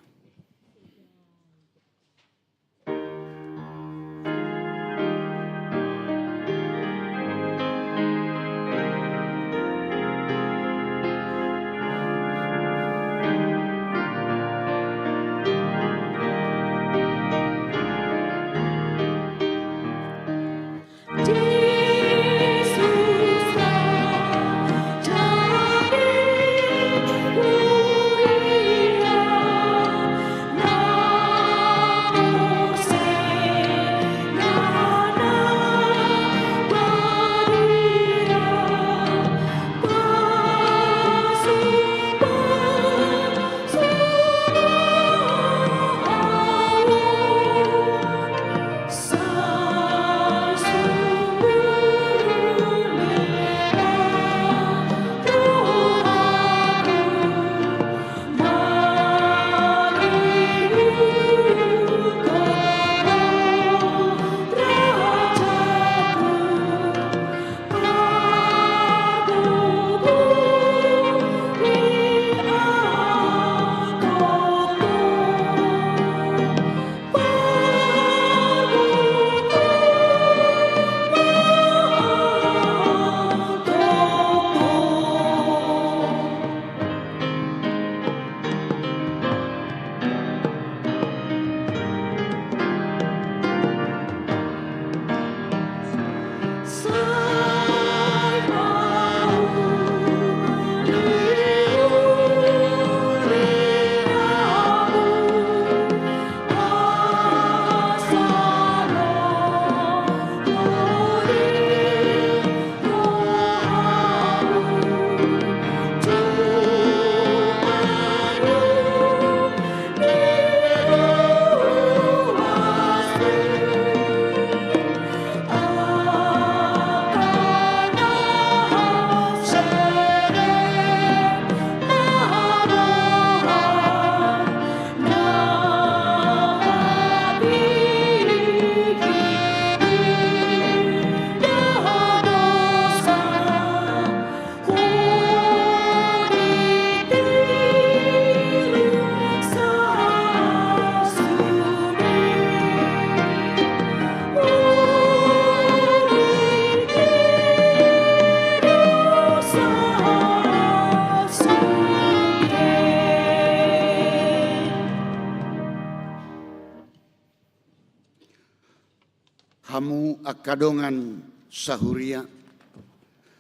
Hamu angka dongan sahuria,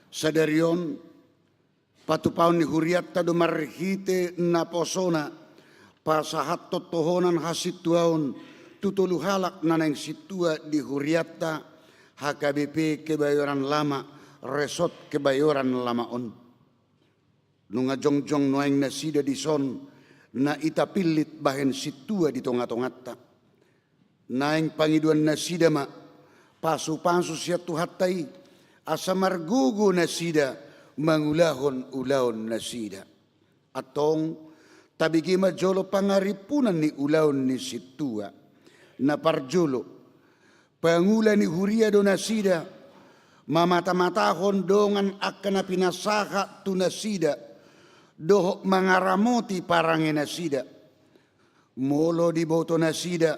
sadari on patupaon ni hurianta do marhite naposona pasahathon tohonan hasintuaon tu tolu halak na naeng sintua di hurianta, H K B P Kebayoran Lama, Resort Kebayoran Lama on. Nunga jongjong nuaeng nasida dison, na ita pillit bahen sintua di tongatonganta. Naeng pangidoan nasida ma pasupasu sian Tuhanta i, asa margogo nasida mangulahon ulaon nasida. Antong, tabege ma jolo pangarimpunan ni ulaon ni sintua. Na parjolo, pangula ni huria do nasida, mamatamatahon dongan angka na pinasahat tu nasida, dohot mangaramoti parange nasida. Molo diboto nasida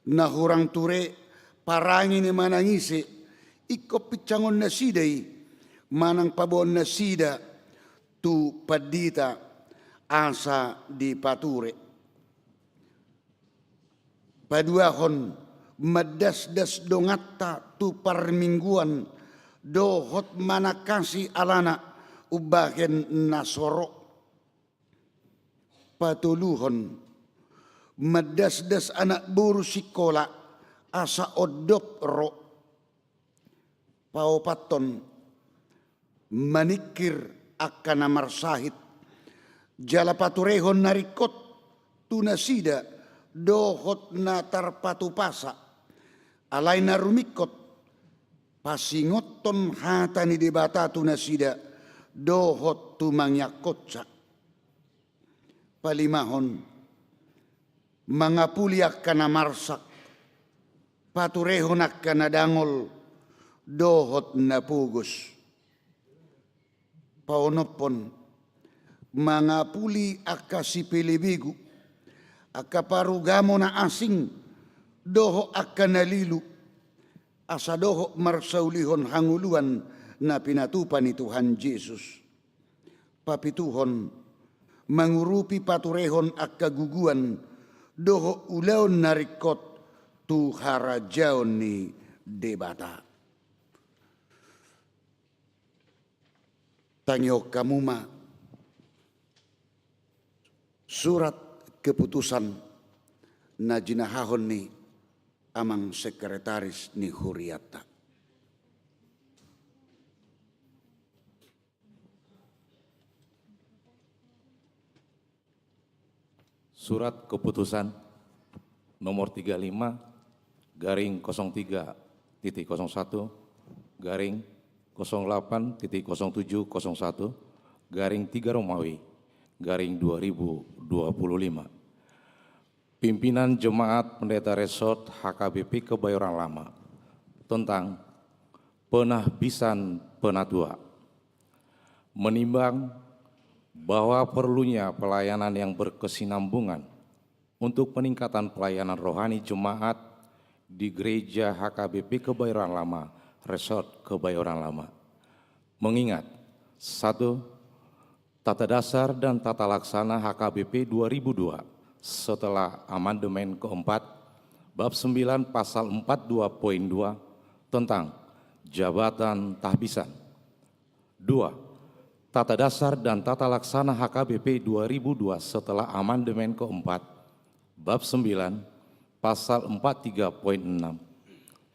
na hurang ture parange ni manang ise, ingkon pinsangon nasida i, manang paboaon nasida tu pandita asa dipature. Paduahon, mandasdas donganta tu parmingguan dohot manangkasi alana umbahen na so ro. Patoluhon, mandasdas anak boru sikola asa ondop ro. Paopathon, maningkir angka na marsahit jala paturehon na ringkot tu nasida dohot na tarpatupasa. Alai na rumingkot, pasingothon hata ni Debata tu nasida dohot tu mangiangkonsa. Palimahon, mangapuli angka na marsak, paturehon angka na dangol dohot na pogos. Paonomhon, mangapuli angka sipelebegu, angka parugamo na asing, dohot angka na lilu, asa dohot marsaulihon hangoluan na pinatupa ni Tuhan Jesus. Papituhon, mangurupi paturehon angka guguan dohot ulaon na ringkot tu harajaon ni Debata. Tangihon hamu ma surat keputusan na jinahahon ni amang sekretaris ni hurianta. Surat keputusan nomor tiga lima garing kosong tiga titik kosong satu garing kosong delapan titik kosong tujuh kosong satu garing tiga Romawi garing dua ribu dua puluh lima. Pimpinan Jemaat Pendeta Resort H K B P Kebayoran Lama tentang penahbisan penatua. Menimbang bahwa perlunya pelayanan yang berkesinambungan untuk peningkatan pelayanan rohani jemaat di Gereja H K B P Kebayoran Lama, Resort Kebayoran Lama. Mengingat, satu, Tata Dasar dan Tata Laksana H K B P dua ribu dua setelah amandemen keempat, bab sembilan pasal empat dua poin dua tentang jabatan tahbisan. Dua, Tata Dasar dan Tata Laksana H K B P dua ribu dua setelah amandemen keempat, bab sembilan, pasal empat tiga poin enam,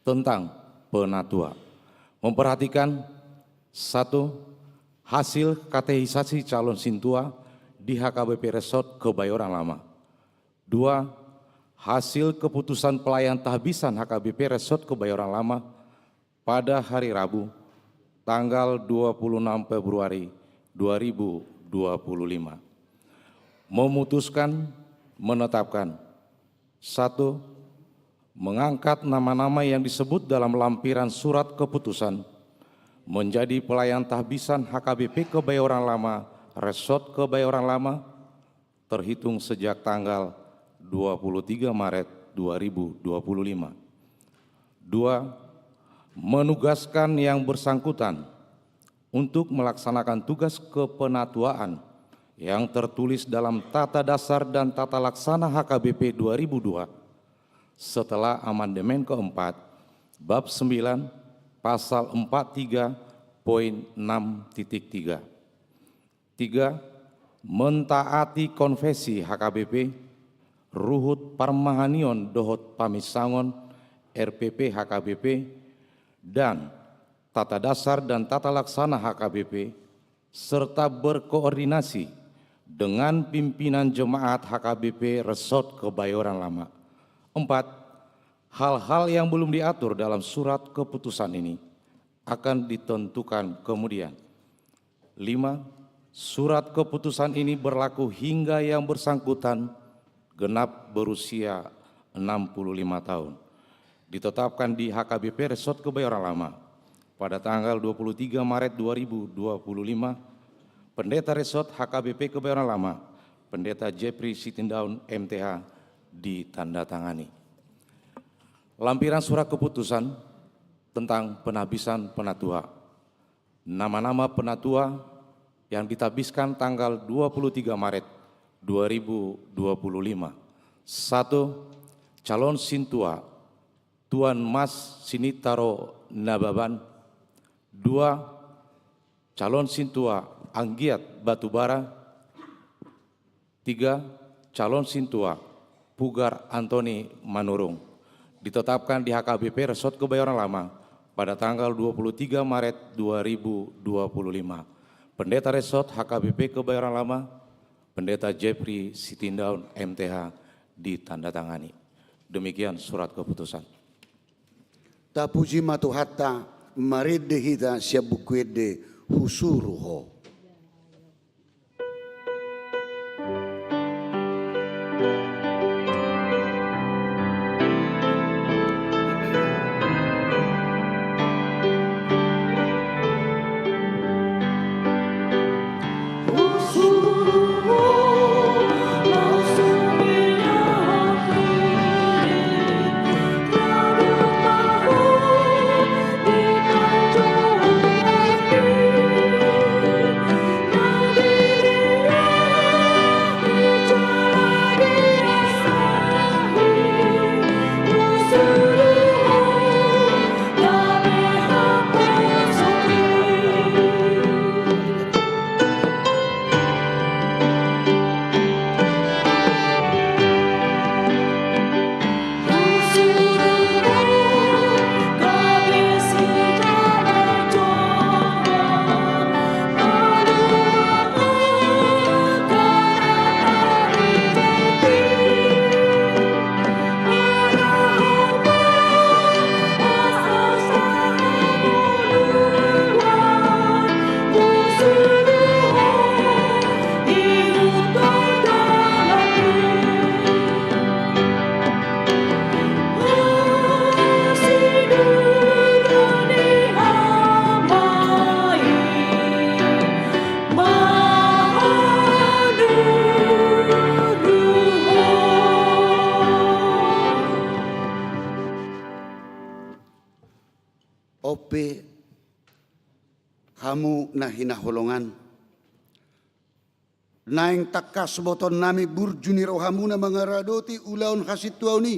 tentang penatua. Memperhatikan, satu, hasil katekisasi calon sintua di H K B P Resort Kebayoran Lama. Dua, hasil keputusan pelayan tahbisan H K B P Resort Kebayoran Lama pada hari Rabu, tanggal dua puluh enam Februari dua ribu dua puluh lima. Memutuskan, menetapkan, satu, mengangkat nama-nama yang disebut dalam lampiran surat keputusan menjadi pelayan tahbisan H K B P Kebayoran Lama, Resort Kebayoran Lama, terhitung sejak tanggal dua puluh tiga Maret dua ribu dua puluh lima. Dua, menugaskan yang bersangkutan untuk melaksanakan tugas kepenatuaan yang tertulis dalam Tata Dasar dan Tata Laksana H K B P dua ribu dua setelah amandemen keempat, bab sembilan, pasal empat tiga poin enam titik tiga. Tiga, mentaati konfesi H K B P, ruhut parmahanion dohot paminsangon R P P H K B P, dan Tata Dasar dan Tata Laksana H K B P, serta berkoordinasi dengan pimpinan jemaat H K B P Resort Kebayoran Lama. Empat, hal-hal yang belum diatur dalam surat keputusan ini akan ditentukan kemudian. Lima, surat keputusan ini berlaku hingga yang bersangkutan genap berusia enam puluh lima tahun. Ditetapkan di H K B P Resort Kebayoran Lama pada tanggal dua puluh tiga Maret dua ribu dua puluh lima, Pendeta Resort H K B P Kebayoran Lama, Pendeta Jeffrey Sitindaun M T H, ditandatangani. Lampiran surat keputusan tentang penahbisan penatua. Nama-nama penatua yang ditahbiskan tanggal dua puluh tiga Maret dua ribu dua puluh lima. Satu, calon sintua Tuan Mas Sinitaro Nababan. Dua, calon sintua Anggiat Batubara. Tiga, calon sintua Pugar Antoni Manurung. Ditetapkan di H K B P Resort Kebayoran Lama pada tanggal dua puluh tiga Maret dua ribu dua puluh lima. Pendeta Resort H K B P Kebayoran Lama, Pendeta Jeffrey Sitindaun M T H, ditandatangani. Demikian surat keputusan. Tapuji ma Tuhanta, marende hita sian Buku Ende, Husuru Ho. On pe hamu na hinaholongan, naeng tangkas botoonnami burju ni rohamuna mangaradoti ulaon hasintuaon i.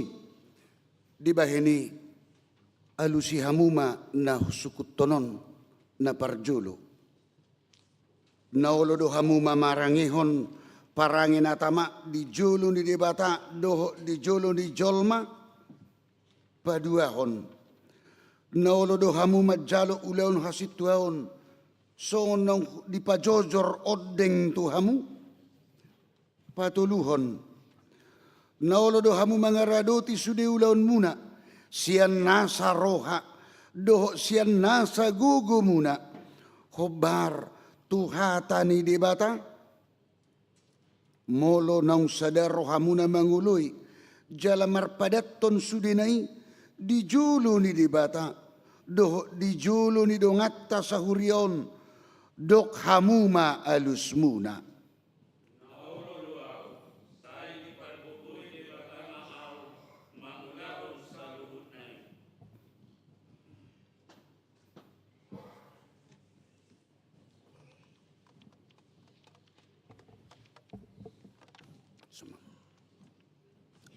Dibahen i, alusi hamu ma na husungkunhon on na parjolo. Na olo do hamu mamarangehon parange na tama di jolo ni Debata dohot di jolo ni jolma? Paduahon, na olo do hamu manjalo ulaon hasintuaon songon naung dipajojor ondeng tu hamu? Patoluhon, na olo do hamu mangaradoti sude ulaonmuna sian nasa roha dohot sian nasa gogomuna, hombar tu hata ni Debata? Molo naung sada rohamuna mangoloi jala marpadathon sudena i di jolo ni Debata dohot di jolo ni donganta sahuria on, dok hamu ma alusmuna.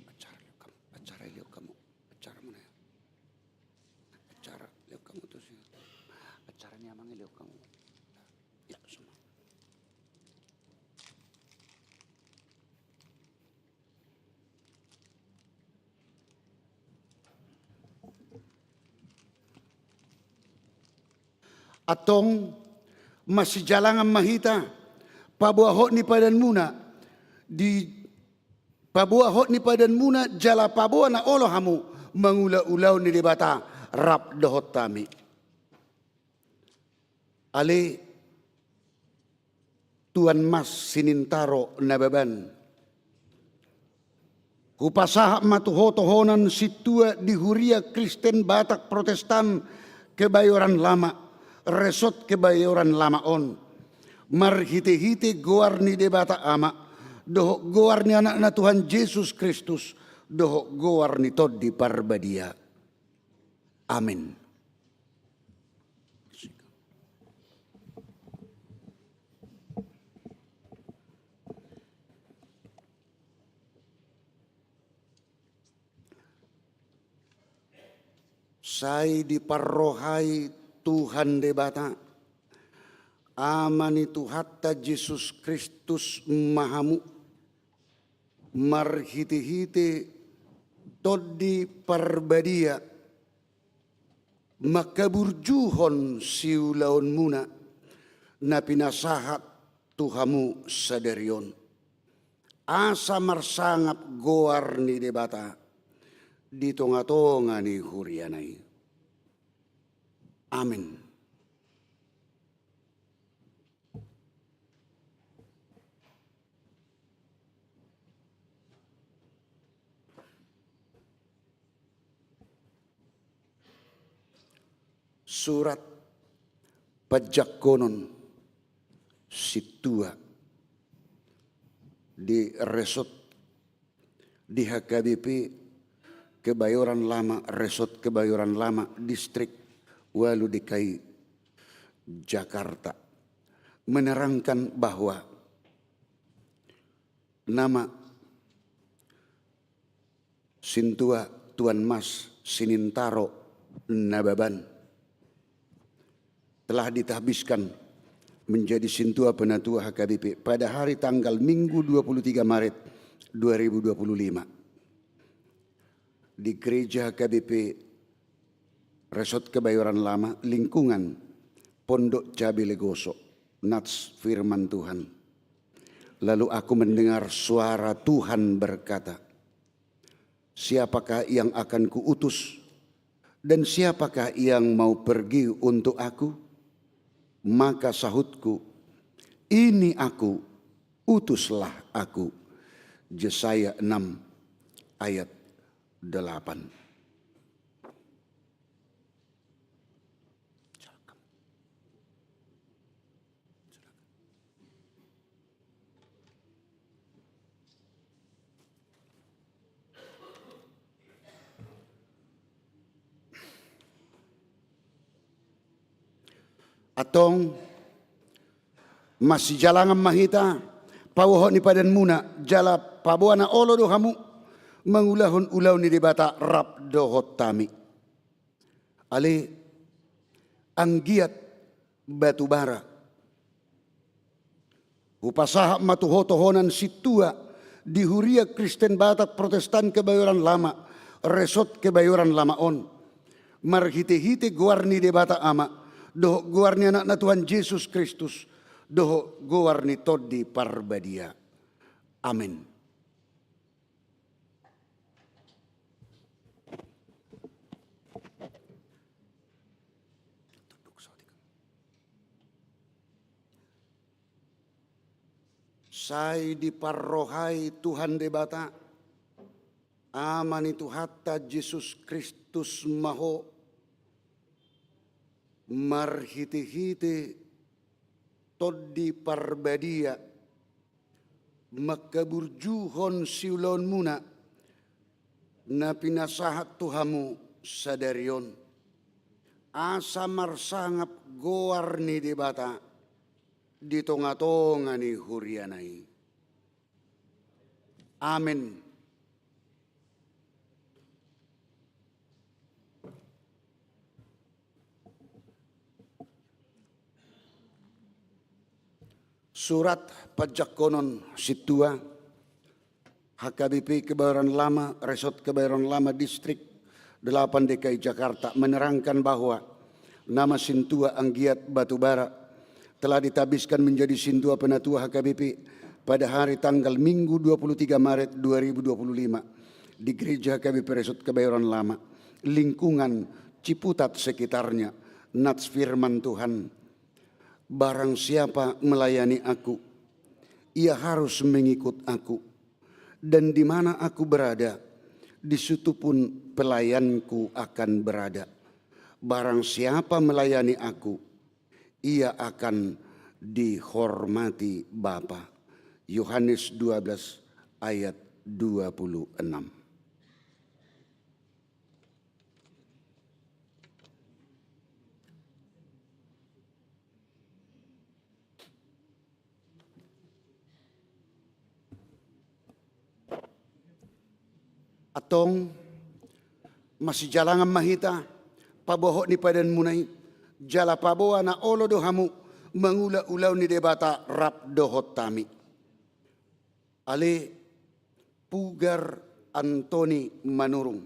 Acara lehon hamu, acara lehon hamu, acara muna ya. Acara lehon hamu tu si, acara ni amang i lehon hamu. Ya, so ma. Antong, masijalangan ma hita paboa hot ni padanmuna, di paboa hot ni padanmuna jala paboa na olo hamu mangula ulaon ni Debata rap dohot hami. Ale Tuan Mas Sinintaro Nababan, hupasahat ma tu ho tohonan sintua di Huria Kristen Batak Protestan Kebayoran Lama, Resort Kebayoran Lama on, marhitehite goar ni Debata Ama, dohot goar ni Anakna Tuhan Jesus Kristus, dohot goar ni Tondi Parbadia. Amen. Sai diparrohai Tuhan Debata, Ama ni Tuhanta Jesus Kristus ma hamu, marhitehite Tondi Parbadia, mangkaburjuhon siulaonmuna na pinasahat tu hamu sadari on, asa marsangap goar ni Debata di tongatonga ni huriana i. Amen. Surat panjangkonon sintua di Resort, di H K B P Kebayoran Lama, Resort Kebayoran Lama, Distrik Walu D K I Jakarta, menerangkan bahwa nama sintua Tuan Mas Sinintaro Nababan telah ditahbiskan menjadi sintua penatua H K B P pada hari tanggal Minggu dua puluh tiga Maret dua ribu dua puluh lima di Gereja H K B P Resort Kebayoran Lama, lingkungan Pondok Cabe Legoso. Nats firman Tuhan. Lalu aku mendengar suara Tuhan berkata, "Siapakah yang akan kuutus? Dan siapakah yang mau pergi untuk aku?" Maka sahutku, "Ini aku, utuslah aku." Jesaya enam ayat delapan. Antong, masijalangan ma hita, pabohot ni padanmuna, jala paboa na olo do hamu mangulahon ulaon ni Debata rap dohot hami. Ale, anggiat batu bara. Hupasahat ma tu ho tohonan sintua di Huria Kristen Batak Protestan Kebayoran Lama, Resort Kebayoran Lama on, marhitehite goar ni Debata Ama, dohot goar ni Anakna Tuhan Jesus Kristus, dohot goar ni Tondi Parbadia. Amen. Sai diparrohai Tuhan Debata, Ama ni Tuhanta Jesus Kristus ma ho, marhitehite Tondi Parbadia, mangkaburjuhon siulaonmuna na pinasahat tu hamu sadari on, asa marsangap goar ni Debata di tongatonga ni huriana i. Amen. Surat panjangkonon sintua, H K B P Kebayoran Lama, Resort Kebayoran Lama Distrik delapan D K I Jakarta, menerangkan bahwa nama sintua anggiat batu bara telah ditabiskan menjadi sintua penatua H K B P pada hari tanggal Minggu dua puluh tiga Maret dua ribu dua puluh lima di Gereja H K B P Resort Kebayoran Lama, lingkungan Ciputat sekitarnya. Nats firman Tuhan, "Barang siapa melayani Aku, ia harus mengikut Aku. Dan di mana Aku berada, di situ pun pelayan-Ku akan berada. Barang siapa melayani Aku, ia akan dihormati Bapa." Yohanes dua belas ayat dua puluh enam. Antong, masijalangan ma hita, pabohot ni padanmuna i, jala paboa na olo do hamu mangula ulaon ni Debata rap dohot hami. Ale, Pugar Antoni Manurung.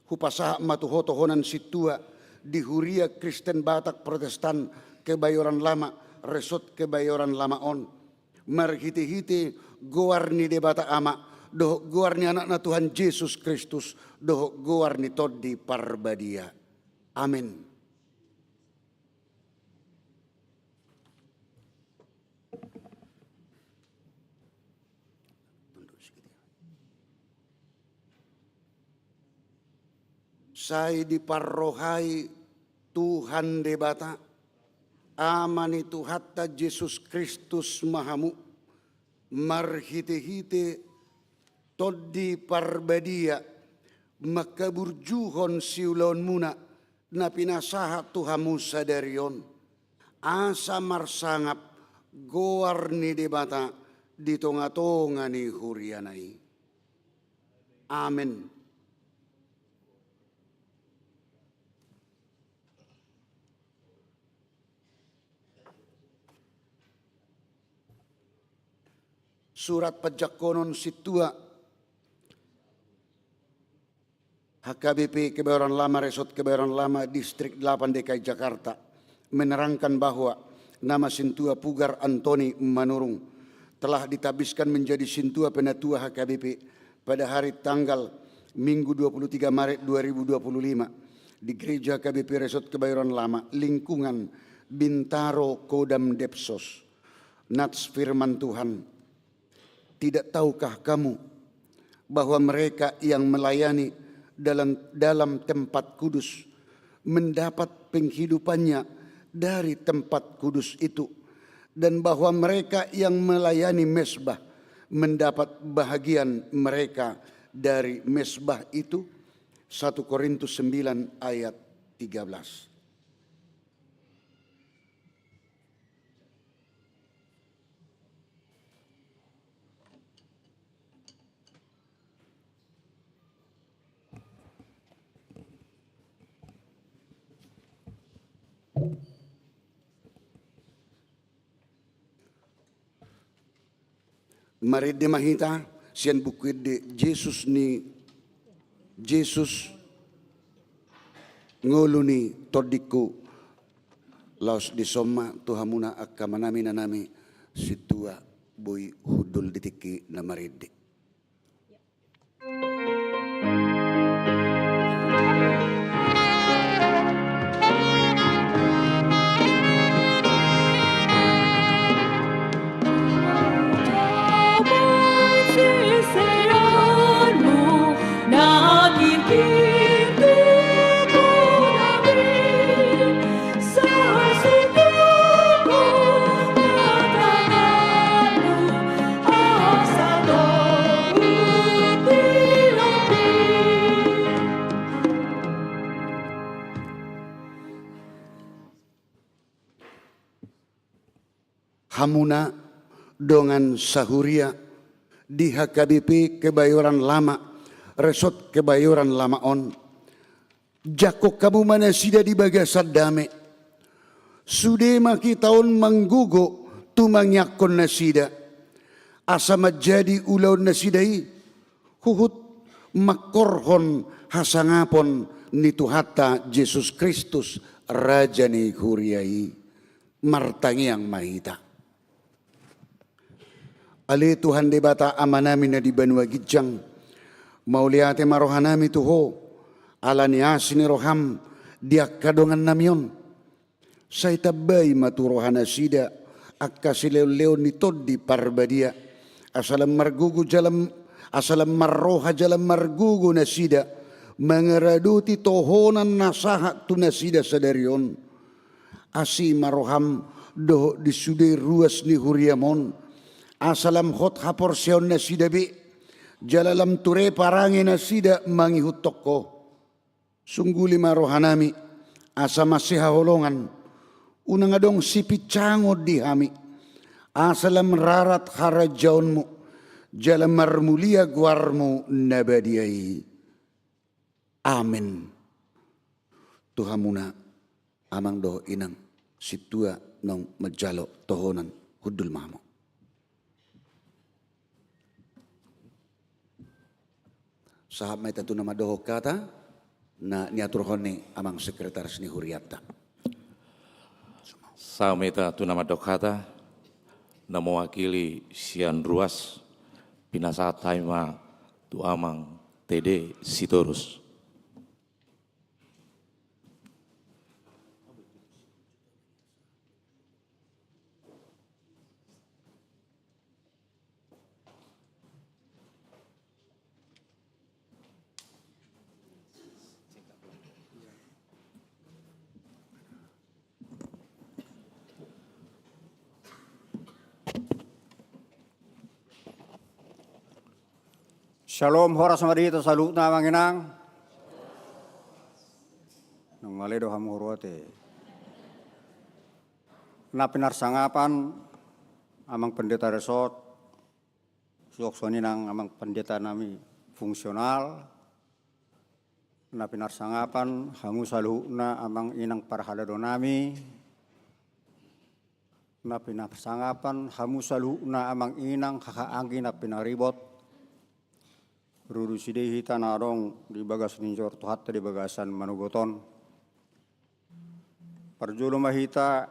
Hupasahat ma tu ho tohonan sintua di Huria Kristen Batak Protestan Kebayoran Lama, Resort Kebayoran Lama on, marhitehite goar ni Debata Ama, dohot goar ni Anakna Tuhan Jesus Kristus, dohot goar ni Tondi Parbadia. Amen. Sai diparrohai Tuhan Debata, Ama ni Tuhanta Jesus Kristus ma hamu, marhitehite Tondi Parbadia, mangkaburjuhon siulaonmuna na pinasahat tu hamu sadari on, asa marsangap goar ni Debata di tongatonga ni huriana i. Amen. Surat panjangkonon sintua, H K B P Kebayoran Lama, Resort Kebayoran Lama, Distrik delapan D K I Jakarta, menerangkan bahwa nama sintua Pugar Antoni Manurung telah ditabiskan menjadi sintua penatua H K B P pada hari tanggal Minggu dua puluh tiga Maret dua ribu dua puluh lima di Gereja H K B P Resort Kebayoran Lama, lingkungan Bintaro, Kodam Depsos. Nats firman Tuhan, "Tidak tahukah kamu bahwa mereka yang melayani dalam, dalam tempat kudus mendapat penghidupannya dari tempat kudus itu, dan bahwa mereka yang melayani mesbah mendapat bahagian mereka dari mesbah itu?" Satu Korintus sembilan ayat tiga belas. Marende ma hita sian buku ende Jesus ni, Jesus, ngolu ni tondingku, laos dison ma tu hamuna angka amanami, inanami, sintua boi hundul di tingki na marende. Hamuna dongan sahuria di H K B P Kebayoran Lama, Resort Kebayoran Lama on, jangkon hamu ma nasida di bagasan dame. Sude ma hita on manggogo tumangiangkon nasida, asa manjadi ulaon nasida i huhut mangkorhon hasangapon ni Tuhanta Jesus Kristus, Raja ni huria i. Martangiang ma hita. Ale Tuhan Debata Amanami na di banua ginjang, mauliate ma rohanami tu Ho, ala ni asi ni roham di angka dongannami on. Sai tambai ma tu rohanasida angka silehonlehon ni Tondi Parbadia, asa lam margogo jala m-, asa lam marroha jala margogo nasida mangaradoti tohonan na sahat tu nasida sadari on. Asi ma roham dohot di sude ruas ni huriam on, asa lam hot haporseaon nasida be, jala lam ture parange nasida mangihuthon Ho. Sungguli ma rohanami, asa masihaholongan, unang adong sipinsangon di hami, asa lam rarat harajaonmu, jala marmulia goarmu na badia i. Amen. Tu hamuna, amang dohot inang, sintua naung manjalo tohonan, hundul ma hamu. Sahat ma hita tu na mandohot hata, na niaturhon ni amang sekretaris ni hurianta. Sahat ma hita tu na mandohot hata, na mewakili sian ruas, pinasahat hami ma tu amang T D Sitorus. Syalom, horas ma di hita saluhutna amang inang. Nang male do hamu huroha te. Na pinarsangapan amang pendeta resort, suang songon i nang amang pendeta nami fungsional, na pinarsangapan hamu saluhutna amang inang parhalado nami, na pinarsangapan hamu saluhutna amang inang haha anggi na pinaribot, ruru sude hita na adong di bagas ni joro Tuhanta di bagasan manogot on. Parjolo ma hita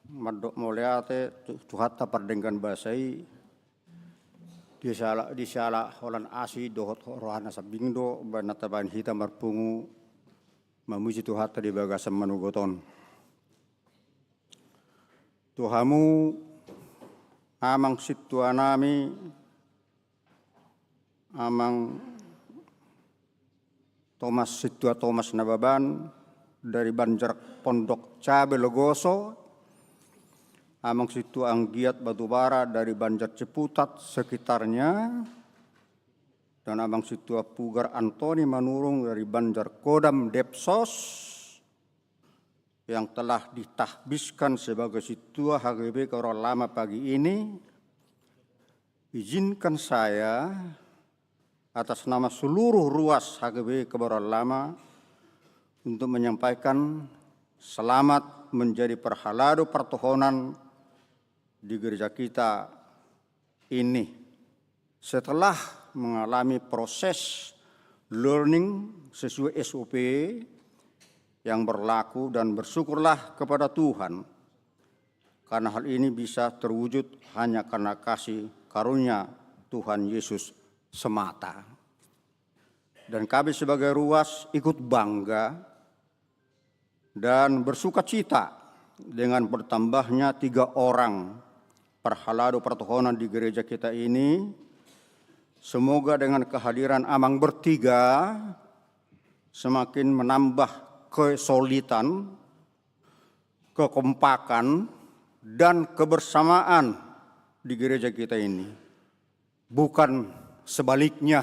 mandok mauliate tu Tuhanta pardenggan basa i, di siala, di siala holan asi dohot rohana sambing do umbahen na tabahen hita marpungu mamuji Tuhanta di bagasan manogot on. Tu hamu amang sintua nami, amang Tomas, sintua Tomas Nababan dari Banjar Pondok Cabe Logoso, amang sintua Anggiat Batubara dari Banjar Ciputat sekitarnya, dan amang sintua Pugar Antoni Manurung dari Banjar Kodam Depsos, yang telah ditahbiskan sebagai sintua H K B Kebayoran Lama pagi ini, izinkan saya atas nama seluruh ruas H K B Kebayoran Lama untuk menyampaikan selamat menjadi parhalado partohonan di gereja kita ini. Setelah mengalami proses learning sesuai S O P yang berlaku, dan bersyukurlah kepada Tuhan, karena hal ini bisa terwujud hanya karena kasih karunia Tuhan Yesus semata. Dan kami sebagai ruas ikut bangga dan bersukacita dengan bertambahnya tiga orang parhalado partohonan di gereja kita ini. Semoga dengan kehadiran Amang bertiga semakin menambah kesolidan, kekompakan, dan kebersamaan di gereja kita ini. Bukan sebaliknya.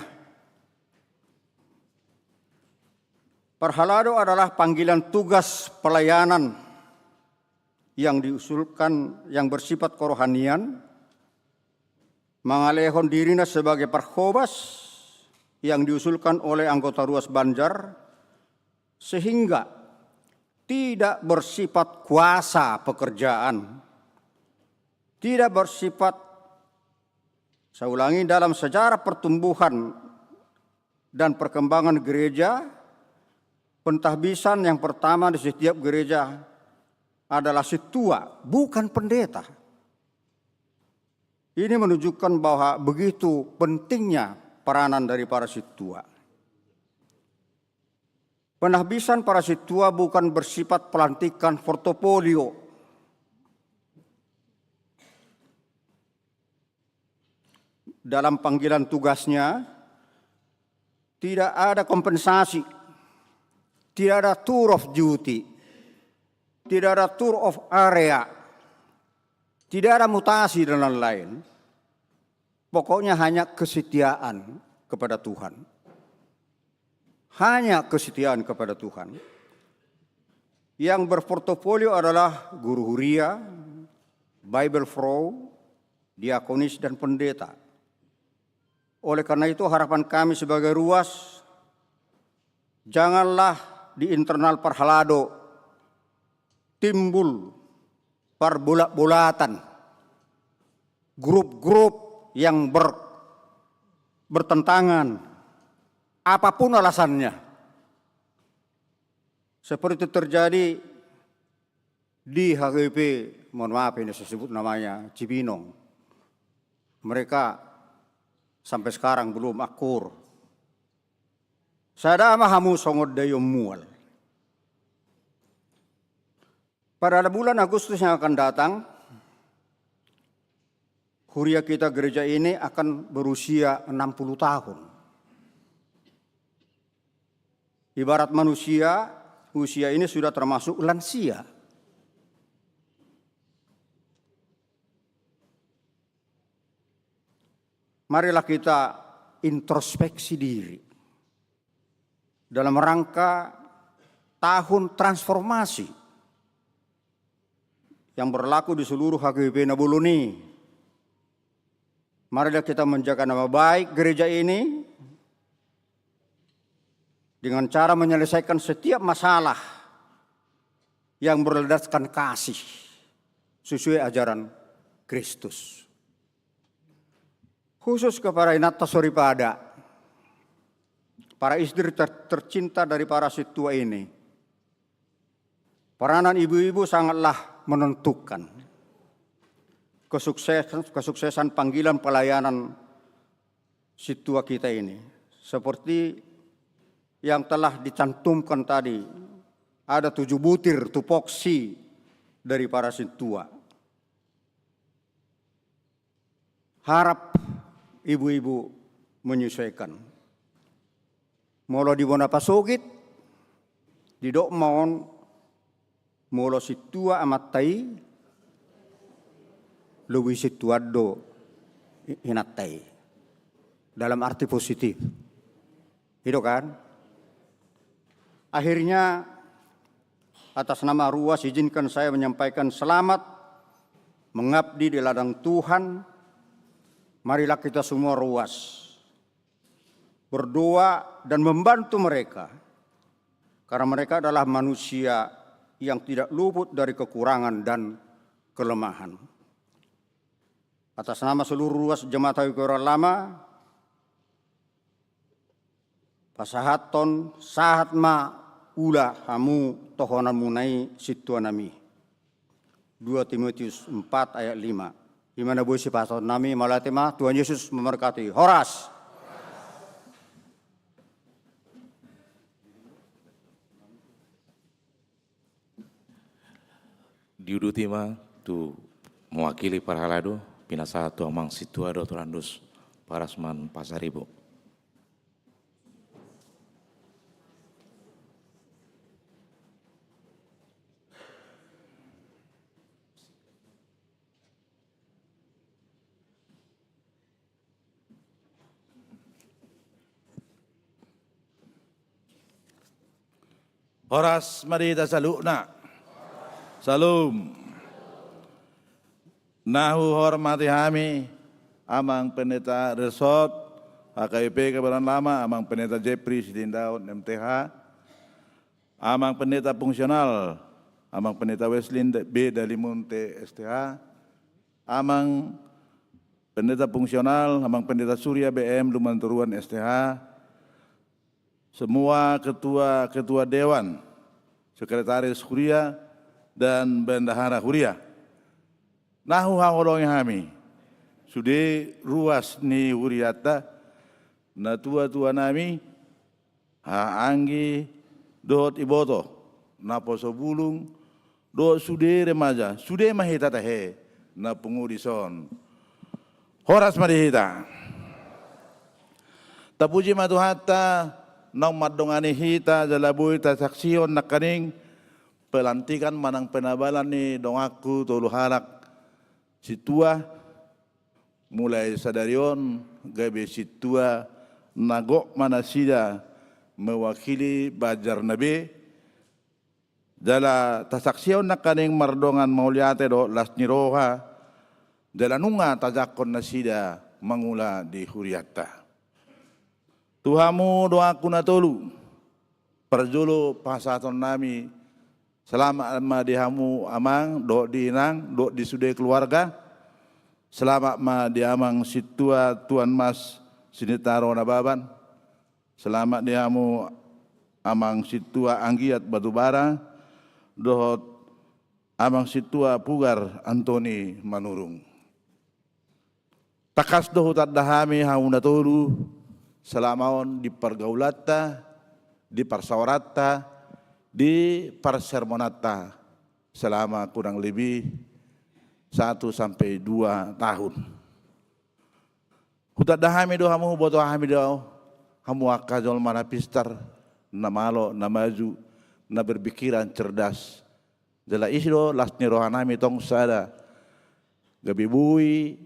Parhalado adalah panggilan tugas pelayanan yang diusulkan, yang bersifat kerohanian, mangalehon dirina sebagai parhobas yang diusulkan oleh anggota ruas Banjar, sehingga tidak bersifat kuasa pekerjaan, tidak bersifat, saya ulangi, dalam sejarah pertumbuhan dan perkembangan gereja, pentahbisan yang pertama di setiap gereja adalah sintua, bukan pendeta. Ini menunjukkan bahwa begitu pentingnya peranan dari para sintua. Penahbisan para sintua bukan bersifat pelantikan portofolio. Dalam panggilan tugasnya, tidak ada kompensasi, tidak ada tour of duty, tidak ada tour of area, tidak ada mutasi dan lain-lain. Pokoknya hanya kesetiaan kepada Tuhan. Hanya kesetiaan kepada Tuhan. Yang berportofolio adalah guru huria, Bible Pro, diakonis, dan pendeta. Oleh karena itu, harapan kami sebagai ruas, janganlah di internal parhalado timbul parbolat-bolatan, grup-grup yang ber-, bertentangan, apapun alasannya. Seperti terjadi di H K P, mohon maaf ini saya sebut namanya, Cibinong. Mereka sampai sekarang belum akur. Sada ma hamu songon daion mual. Pada bulan Agustus yang akan datang, huria kita gereja ini akan berusia enam puluh tahun. Ibarat manusia, usia ini sudah termasuk lansia. Marilah kita introspeksi diri dalam rangka tahun transformasi yang berlaku di seluruh H K P na bolon i. Marilah kita menjaga nama baik gereja ini dengan cara menyelesaikan setiap masalah yang berlandaskan kasih sesuai ajaran Kristus. Khusus kepada inanta soripada, para istri ter-, tercinta dari para sintua ini, peranan ibu-ibu sangatlah menentukan kesuksesan, kesuksesan panggilan pelayanan sintua kita ini. Seperti yang telah dicantumkan tadi, ada tujuh butir tupoksi dari para sintua. Harap ibu-ibu menyesuaikan. Molo di bona pasogit, didok ma on, molo sintua amanta i, lobi sintua do i-, inanta i. Dalam arti positif. Gitu kan? Akhirnya, atas nama ruas, izinkan saya menyampaikan selamat mengabdi di ladang Tuhan. Marilah kita semua ruas berdoa dan membantu mereka, karena mereka adalah manusia yang tidak luput dari kekurangan dan kelemahan. Atas nama seluruh ruas jemaat H K B P Kebayoran Lama, pasahathon sahat ma ula hamu tohonanmuna i, sintuanami. Dua Timotius empat ayat lima. I ma na boi sipasahatonnami, mauliate ma, Tuhan Yesus memberkati. Horas. Diuduti ma tu mewakili parhalado, pinasahat tu amang sintua dohot Tulandus Parasman Pasaribu. Horas ma di hita saluhutna. Salam. Na huhormati hami Amang Pendeta Resort H K B P Kebayoran Lama, Amang Pendeta Jeffrey Sitindaun M T H, Amang Pendeta Fungsional, Amang Pendeta Wesley B Dalimunte S T H, Amang Pendeta Fungsional, Amang Pendeta Surya B M Lumbantoruan S T H, semua ketua-ketua dewan, sekretaris huria, dan bendahara huria. Na huhaholongi hami sude ruas ni hurianta, natua-tuanami, haha anggi dohot iboto, naposo bulung, dohot sude remaja, sude ma hita tahe na pungu dison. Horas ma di hita. Tapuji ma Tuhanta naung mandongani hita jala boi tasaksihon nangkaning pelantikan manang penabalan ni donganku tolu halak sintua, mulai sadari on gabe sintua na gok ma nasida mewakili banjarna be, jala tasaksihon nangkaning mardongan mauliate dohot las ni roha, jala nunga tajangkon nasida mangula di hurianta. Tu hamu donganku na tolu, parjolo pasahatonnami selamat ma di hamu amang, dohot di inang, dohot di sude keluarga. Selamat ma di amang sintua Tuan Mas Sinitaro Nababan. Selamat di hamu amang sintua Anggiat Batubara, dohot amang sintua Pugar Antoni Manurung. Tangkas do hutanda hami hamu na tolu, selama on di pargaulanta, di parsaoranta, di parsermonanta, selama kurang lebih satu sampai dua tahun. Hutanda hami do hamu, huboto hami do hamu angka jolma na pistar, na malo, na maju, na berpikiran cerdas. Jala isi do las ni rohanami tong sada, gabe boi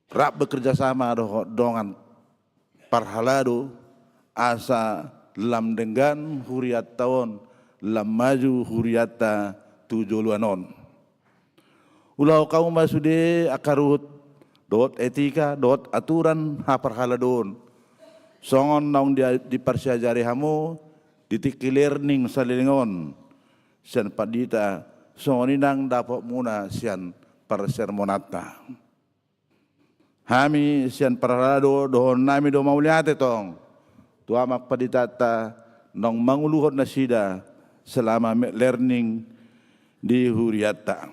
rap bekerja sama dohot dongan parhalado, asa lam denggan hurianta on, lam maju hurianta tu joloan on. Ulahon hamu ma sude angka ruhut dohot etika dohot aturan haparhaladoon, songon naung di, diparsiajari hamu di tingki learning saleleng on sian pandita, songon i nang dapotmuna sian parsermonanta. Hami sian parhalado dohononnami do mauliate tong tu amang panditanta naung manguluhon nasida selama me-, learning di hurianta.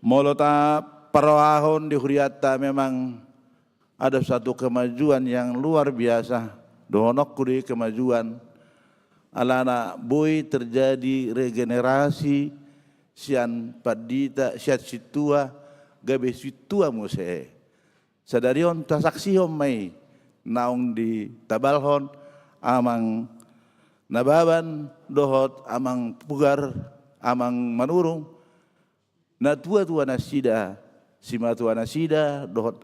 Molo taparrohahon di hurianta, memang ada satu kemajuan yang luar biasa. Dohononku do i kemajuan, alana boi terjadi regenerasi sian pandita, sian sintua gabe sintua muse. Sadari on tasaksihon ma i naung ditabalhon amang Nababan dohot amang Pugar, amang Manurung, natua-tua nasida, simatua nasida dohot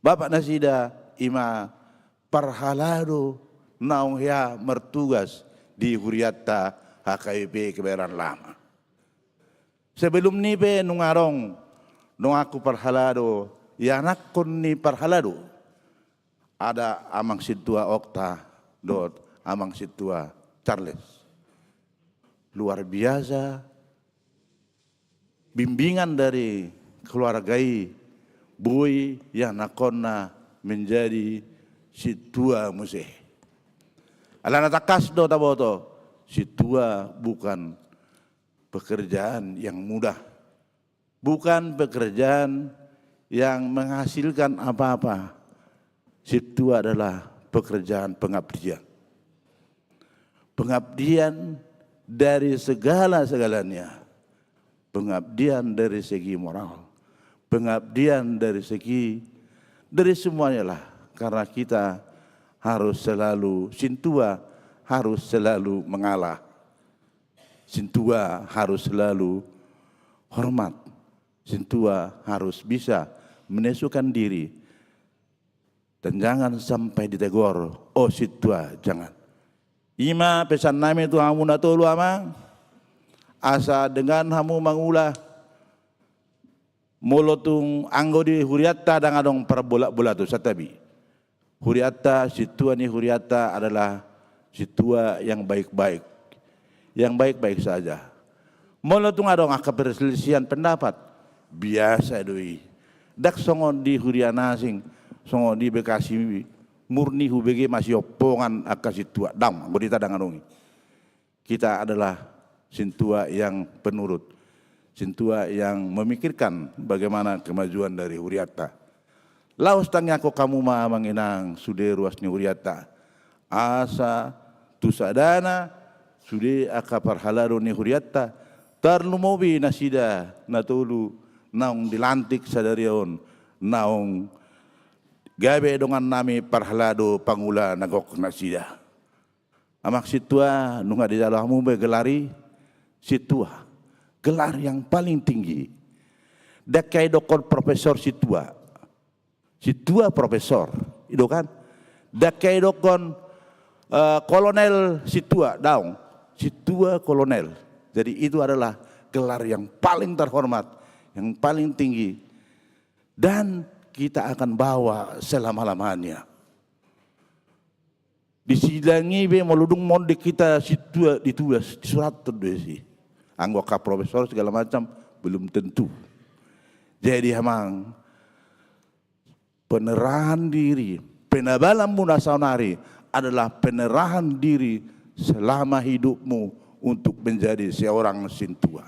bapak nasida, i ma parhalado naung hea martugas di hurianta H K B P Kebayoran Lama. Sebelum ni i pe nunga adong donganku parhalado, ianakhon ni parhalado. Ada amang sintua Okta dohot amang sintua Charles. Luar biasa bimbingan dari keluarga i, boi ianakhonna menjadi sintua muse. Alana tangkas do taboto, sintua bukan pekerjaan yang mudah, bukan pekerjaan yang menghasilkan apa-apa. Sintua adalah pekerjaan pengabdian. Pengabdian dari segala-segalanya. Pengabdian dari segi moral. Pengabdian dari segi, dari semuanya lah. Karena kita harus selalu, sintua harus selalu mengalah. Sintua harus selalu hormat. Sintua harus bisa menesukan diri. Dan jangan sampai ditegor, o sintua, jangan. I ma pesan nami tu hamu na tolu, amang. Asa dengan hamu mangula, molo tung anggo di hurianta ndang adong parbolat-bolatan, santabi. Hurianta, sintua ni hurianta adalah sintua yang baik-baik. Yang baik-baik saja. Molo tung adong angka perselisihan pendapat, biasa do i. Ndang songon di huria na asing, songon di Bekasi murni hubege masiompongan angka sintua. Ndang, anggo di hita ndang adong i. Kita adalah sintua yang penurut, sintua yang memikirkan bagaimana kemajuan dari hurianta. Laos tangiangkon hamu ma, amang inang, sude ruas ni hurianta. Asa tu sadana sude angka parhalado ni hurianta, tarlumobi nasida na tolu naung dilantik sadari on, naung gabe dongan nami parhalado pangula na gok nasida. Amang sintua, nunga dijalo hamu be gelar i sintua. Gelar yang paling tinggi. Ndang hea didokkon profesor sintua. Sintua profesor, i do kan? Ndang hea didokkon, eh, kolonel sintua, daong. Sintua kolonel. Jadi itu adalah gelar yang paling terhormat, yang paling tinggi. Dan kita akan bawa selama-lamanya. Di sidang i be molo dung monding hita sintua, ditulis, disurathon do disi. Anggo angka profesor segala macam belum tentu. Jadi, amang, penyerahan diri, penabalanmu na saonari adalah penyerahan diri selama hidupmu untuk menjadi seorang sintua.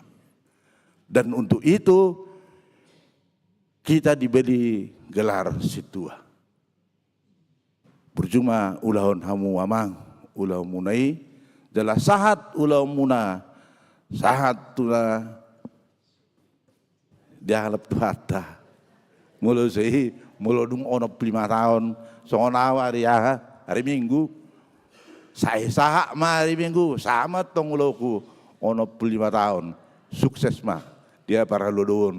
Dan untuk itu kita diberi gelar sintua. Burju ma ulaon hamu, amang, ulaonmuna i, jala sahat ulaonmuna, sahat tu na dialap Tuhanta. Molo so i, molo dung onom pulu lima taon, songon au ari aha, ari Minggu. Sai sahat ma ari Minggu, sahat ma tong ulaonku, onom pulu lima taon. Sukses ma di parhalado on.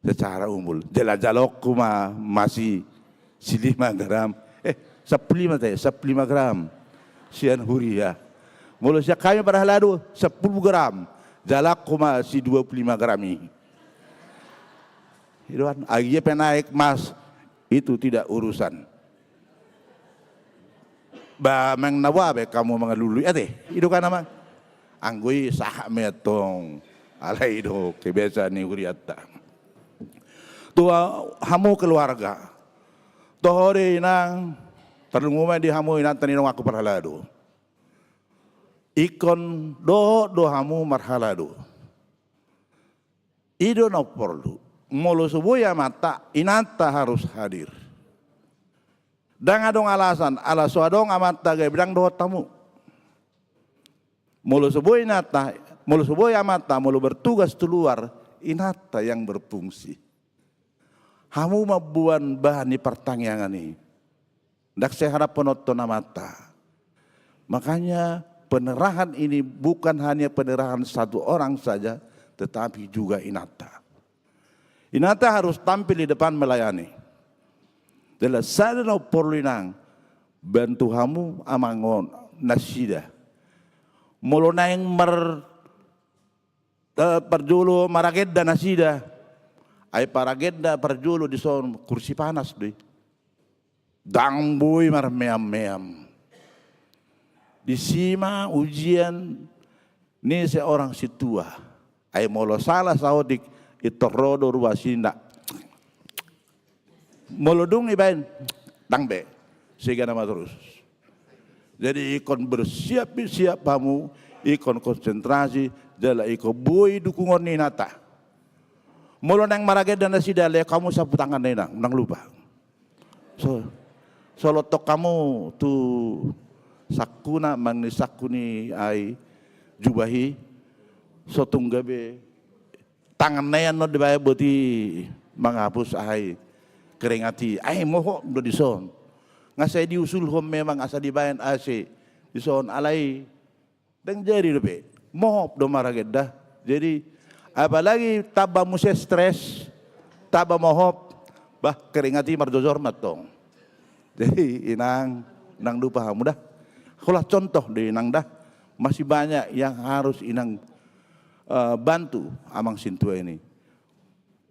Secara umum. Jala jaloonku ma masi silima gram. Eh, sampulu lima te, sampulu lima gram. Sian huria. Molo sian hami parhalado, sampulu gram. Jaloonku ma si dua puluh lima gram i. I do kan, agia pe naik, Mas, itu tidak urusan. Ba, meng na boa be hamu mangalului ate. I do kan, amang. Anggo i sahat ma i antong. Alai i do kebiasaan ni hurianta. Tu hamu keluarga. Toho do, inang, tarlumobi ma di hamu inanta ni donganku parhalado. Ingkon dohot do hamu marhalado. I do na porlu. Molo so boi amanta, inanta harus hadir. Ndang adong alasan, ala so adong amanta gabe ndang dohot hamu. Molo so boi inanta, molo so boi amanta, molo bertugas tu luar, inanta yang berfungsi. Hamu mamboan bahan ni partangiangan i. Ndang sai harap penonton amanta. Makanya penyerahan ini bukan hanya penyerahan satu orang saja, tetapi juga inanta. Inanta harus tampil di depan melayani. Jala sada na porlu, inang, bantu hamu amang on nasida. Molo naeng mar eh, parjolo maragenda nasida. Ai paragenda parjolo dison kursi panas do i. Ndang boi marmeam-meam. Disi ma ujian ni seorang sintua. Ai molo sala saotik, pintor ro do ruas i, nda. Molo dung ibaen, ndang be. Sega nama torus. Jadi ingkon bersiap-siap hamu, ingkon konsentrasi, jala ingkon boi dukungon ni inanta. Molo naeng maragenda nasida, lehon hamu sapu tangan na, Inang, ndang lupa. So, so lotok hamu tu sangkuna, manang sangku ni, ai, jubah i, so tung gabe tangan na i annon dibaen boti manghapus, ai, keringat i, ai, mohop do dison. Nga sai diusulhon memang asa dibaen ase dison, alai ndang jadi dope. Mohop do maragenda. Jadi, apalagi tamba muse stres, tamba mohop, bah, keringat i marjojor ma tong. Jadi, Inang, ndang lupa hamu da. Holan contoh do, Inang, da. Masih banyak yang harus Inang, eh, bantu Amang Sintua ini.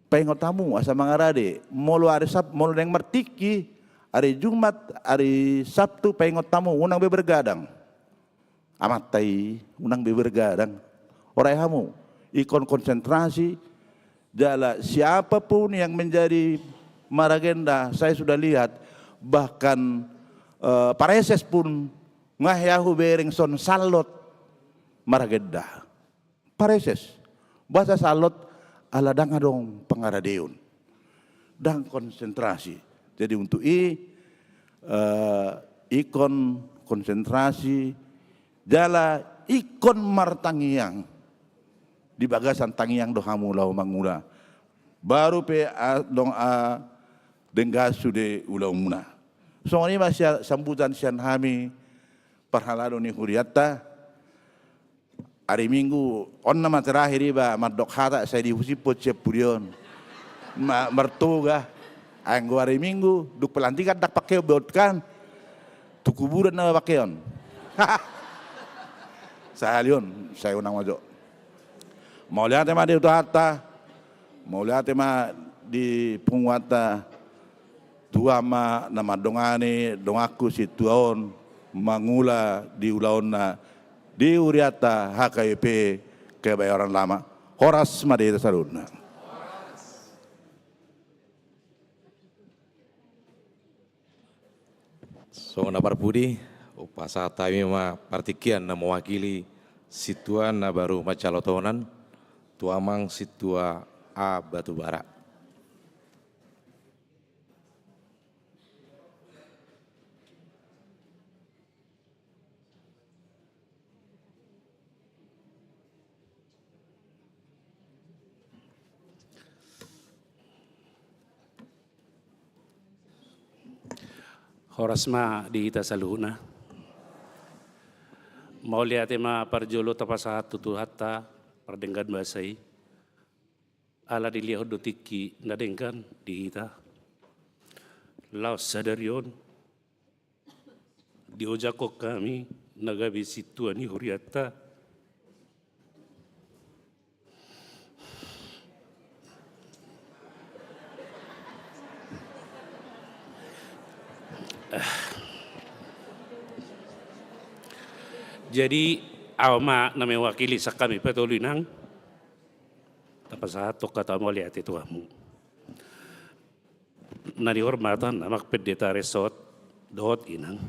Paingot hamu asa mangarade, molo ari Sab-, molo naeng martingki, ari Jumat, ari Sabtu, paingot hamu, unang be bergadang. Amanta i, unang be bergadang. Orai hamu, ingkon konsentrasi, jala siapapun yang menjadi maragenda, saya sudah lihat, bahkan, eh, pareses pun, nga hea hubereng son sallot maragenda. Pareses. Boasa sallot? Ala ndang adong pangaradeon. Ndang konsentrasi. Jadi untuk i, eh, ingkon konsentrasi, jala ingkon martangiang. Di bagasan tangiang do hamu laho mangula. Baru pe, ah, dong, ah, denggan sude ulaonmuna. Songon i ma sia-, sambutan sian hami parhalado ni hurianta. Ari Minggu, on nama terakhir iba mandok hata, sai dihusiphon sian pudi on. Ma-, martoga. Anggo ari Minggu, dung pelantikan ndang pakeon be on kan. Tu kuburan nama pakeon. Sahali on, sai unang ma jo. Mauliate ma di Tuhanta, mauliate ma di punguanta, tua ma na mandongani donganku sintua on mangula di ulaonna di hurianta H K B P Kebayoran Lama. Horas ma di hita saluhutna. Songon na parpudi, hupasahat hami ma partingkian na mewakili sintua na baru mancalontonan, tu Amang Sintua A Batubara. Horas ma di hita saluhutna. Mauliate ma parjolo tapasahat tu Tuhanta pardenggan basa i. Ala dilehon do tingki na denggan di hita. Laos sadari on diojakhon hami na gabe sintua ni hurianta. Jadi, au ma na mewakili sian hami patolu, Inang. Tapasahathon hata mauliate tu hamu. Na nihormatan Amang Pendeta Resot dohot Inang.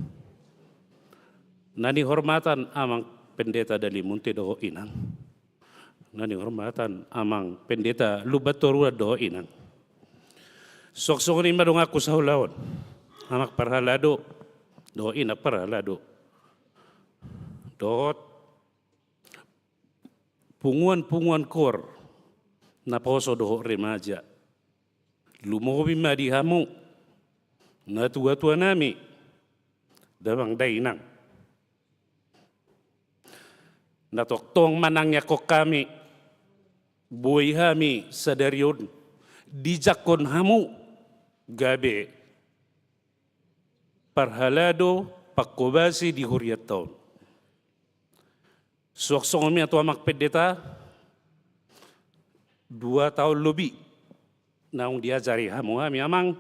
Na nihormatan Amang Pendeta Dalimunte dohot Inang. Na nihormatan Amang Pendeta Lumbantoruan dohot Inang. Suang songon i ma donganku saulaon. Amang Parhalado dohot Inang Parhalado. Dohot punguan-punguan koor, naposo dohot remaja. Lumobi ma di hamu, natua-tua nami, damang dainang. Na tongtong manangiangkon hami, boi hami sadari on, dijangkon hamu, gabe parhalado pangkobasi di hurianta on. Suang songon i ma tu Amang Pendeta, dua taon lobi naung diajari hamu hami, Amang.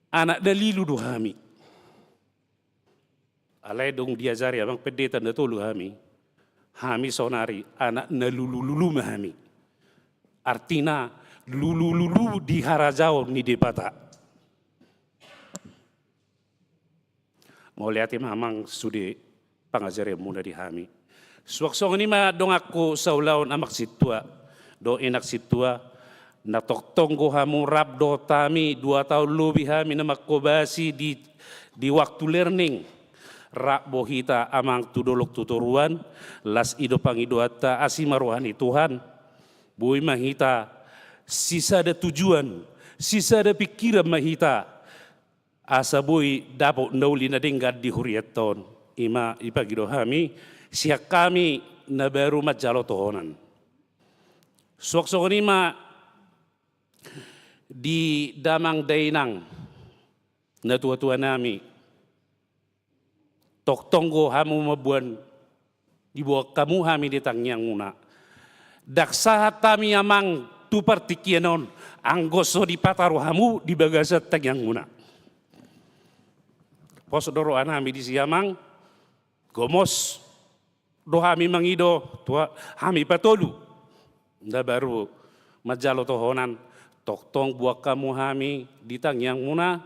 Anak dalilu do hami. Alai dung diajari Amang Pendeta na tolu hami, Hami saonari anak na lulululu ma hami. Artina lulululu di harajaon ni Debata. Mauliate ma amang sude pangajarianmuna di hami. Suang songon i ma donganku saulaon amang sintua dohot inang sintua, na tongtong do hamu rap dohot hami, dua taon lobi hami na manghobasi di, di waktu learning. Rap do hita amang tu dolok tu toruan, las i do pangidoanta, asi ma roha ni Tuhan. Boi ma hita sisada tujuan, sisada pingkiran ma hita. Asa boi dapot na uli na denggan di hurianta on. I ma dipangido hami, sian hami na baru manjalo tohonan. Suang songon i ma di damang dainang, natuatua nami. Tongtong do hamu mamboan, diboan hamu hami di tangiangmuna. Ndang sahat hami amang tu partingkian on, anggo so dipataru hamu di bagasan tangiangmuna. Pos do roha nami disi amang, gomos do hami mangido tu hami patolu na baru manjalo tohonan, tongtong boan hamu hami di tangiangmuna,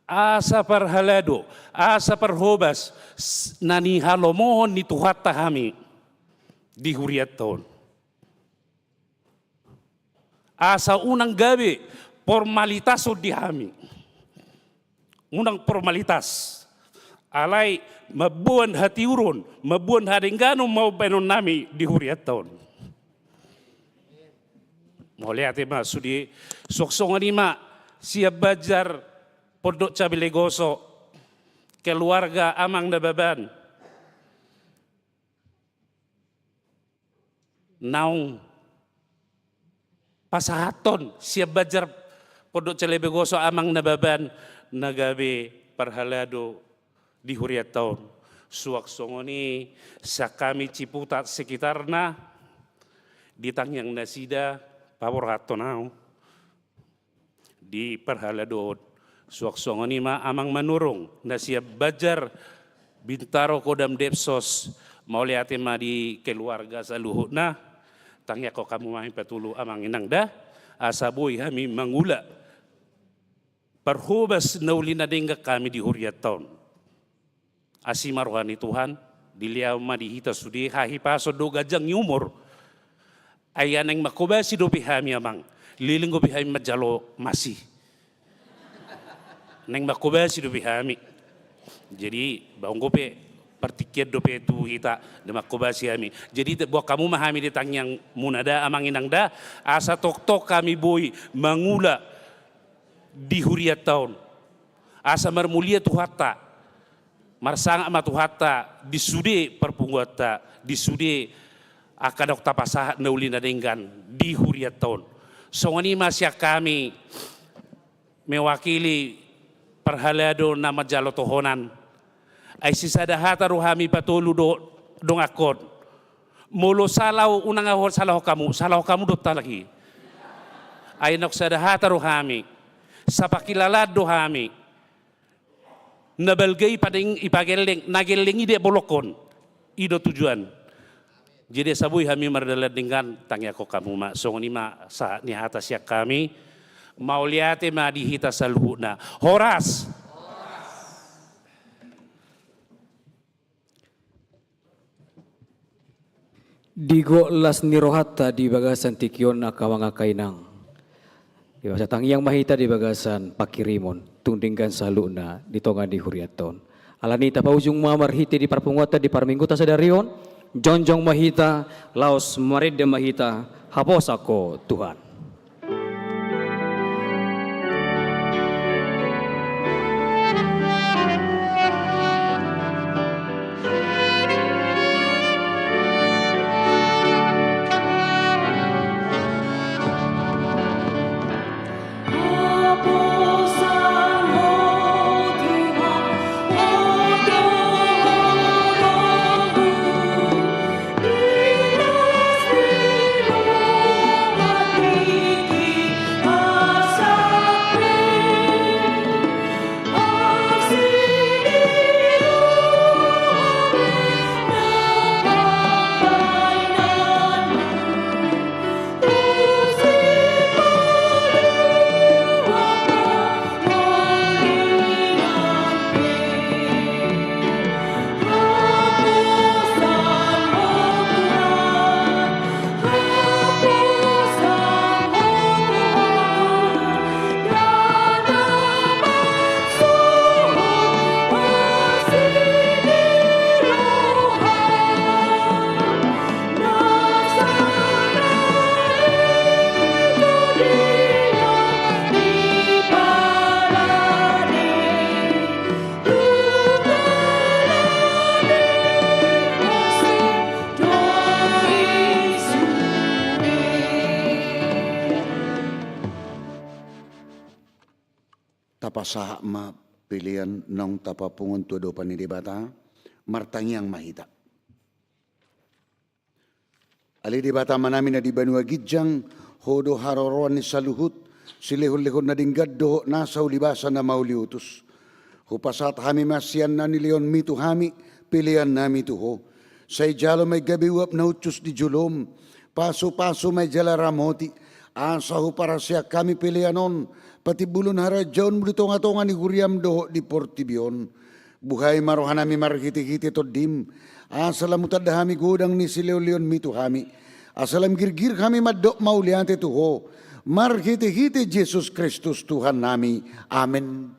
asa parhalado, asa parhobas, s-, na nihalomohon ni Tuhanta hami di hurianta on. Asa unang gabe formalitas on di hami. Unang formalitas. Alai mamboan hatiuron, mamboan hadengganon ma umbahenon nami di hurianta on. Mauliate ma sude, suang songon i ma sian Banjar Pondok Cabelegoso, keluarga Amang Nababan. Naung pasahathon sian Banjar Pondok Cabelegoso Amang Nababan na gabe parhalado di hurianta on. Suang songon i sian hami Ciputat sekitarna, di tangiang nasida paborhathon au di parhaladoon. Suang songon i ma Amang Manurung na sian Banjar Bintaro Kodam Depsos, mauliate ma di keluarga saluhutna. Tangiangkon hamu ma hami patolu amang inang da, asa boi hami mangula parhobas na uli na denggan hami di hurianta on. Asi ma roha ni Tuhan, dilehon ma di hita sude hahipason dohot ganjang ni umur. Ai naeng manghobasi dope hami amang, leleng dope hami manjalo masi. Naeng manghobasi dope hami. Jadi bahen dope partingkian dope tu hita na manghobasi hami. Jadi boan hamu ma hami di tangiangmuna da amang inang da, asa tongtong hami boi mangula di hurianta on. Asa marmulia Tuhanta, marsangap ma Tuhanta di sude parpunguanta, di sude angka na tapasahat na uli na denggan di hurianta on. Songon i ma sian hami mewakili parhalado na manjalo tohonan. Ai sisada hata do hami patolu do dongankon. Molo sala unang ahu salahon hamu, salahon hamu do halak i. Ai naung sada hata do hami, sapangkilalaan do hami. Na balga i padeng ipagelleng, na gelleng i dibolongkon. I do tujuan. Jadi asa boi hami mardalan denggan, tangiangkon hamu ma. Songon i ma sahat ni hata sian hami. Mauliate ma di hita saluhutna. Horas. Digodang las ni rohanta di bagasan tingki on angka amang angka inang. Di bagasan tangiang ma hita di bagasan pangkirimon, tung denggan saluhutna di tonga ni hurianta on. Alani i tapaujung ma marhite di parpunguanta di parmingguanta sadari on, jongjong ma hita, laos marende ma hita, haposan Ho Tuhan. Pasahat ma pelean naung tapapungu on tu adopan ni Debata. Martangiang ma hita. Ale Debata Amanami na di banua ginjang, Ho do haroroan ni saluhut, silehonlehon na denggan dohot nasa ulibasa na mauliutus. Hupasahat hami ma sian na nilehonMi tu hami peleannami tu Ho. Sai jalo ma i gabe uap na hushus di joloM. Pasupasu ma i jala ramoti, asa huparaseang hami pelean on patimbulhon harajaonMu di tongatonga ni huriaM dohot di portibi on. Buhai ma rohanami marhitehite TondiM, asa lam hutanda hami godang ni silehonlehonMi tu hami, asa lam girgir hami mandok mauliate tu Ho, marhitehite Jesus Kristus Tuhannami. Amen.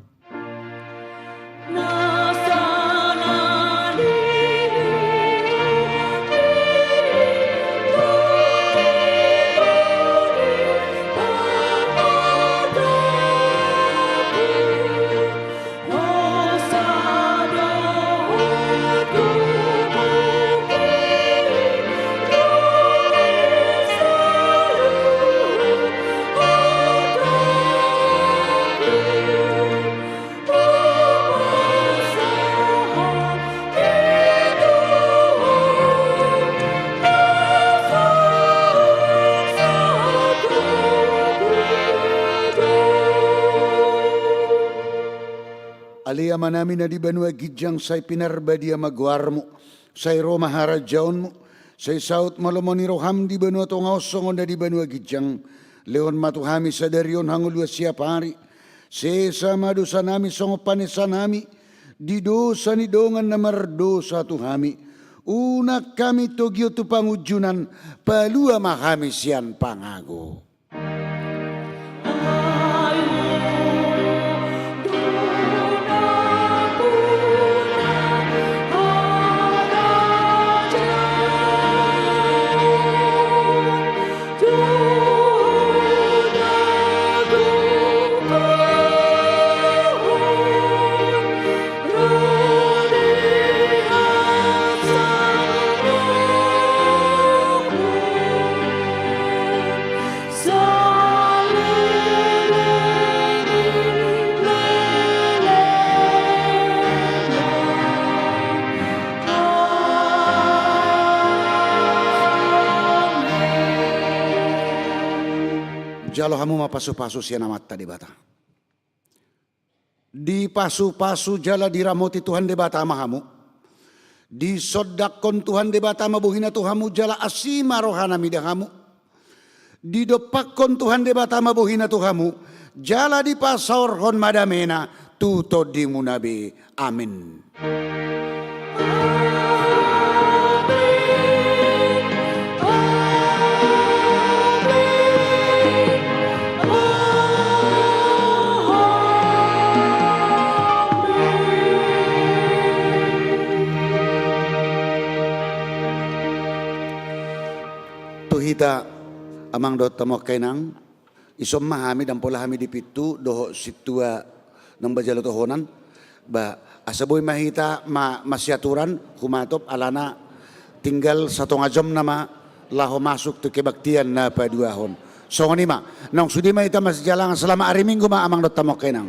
Ale Amanami na di banua ginjang, sai pinarbadia ma goarMu, sai ro ma harajaonMu, sai saut ma lomo ni rohaM di banua tonga on songon na di banua ginjang. Lehon ma tu hami sadari on hangoluan siapari. Sesa ma dosanami songon panesanami di dosa ni dongan na mardosa tu hami. Unang hami togihon tu pangunjunan, palua ma hami sian pangago. Jalo hamu ma pasupasu sian Amanta Debata. Dipasupasu jala diramoti Tuhan Debata ma hamu. Disondangkon Tuhan Debata ma bohiNa tu hamu jala asi ma rohaNa mida hamu. Didompakkon Tuhan Debata ma bohiNa tu hamu jala dipasaorhon ma dameNa tu tondimuna be. Amen. Tu hita amang dohot hamu angka inang, ison ma hami, ndang pola hami di pintu dohot sintua naung manjalo tohonan, ba asa boi ma hita ma, masiaturan humatop, alana tinggal satonga jom nama laho masuk tu kebaktian na paduahon. Songon i ma, naung sude ma hita masijalangan, selamat hari Minggu ma amang dohot hamu angka inang.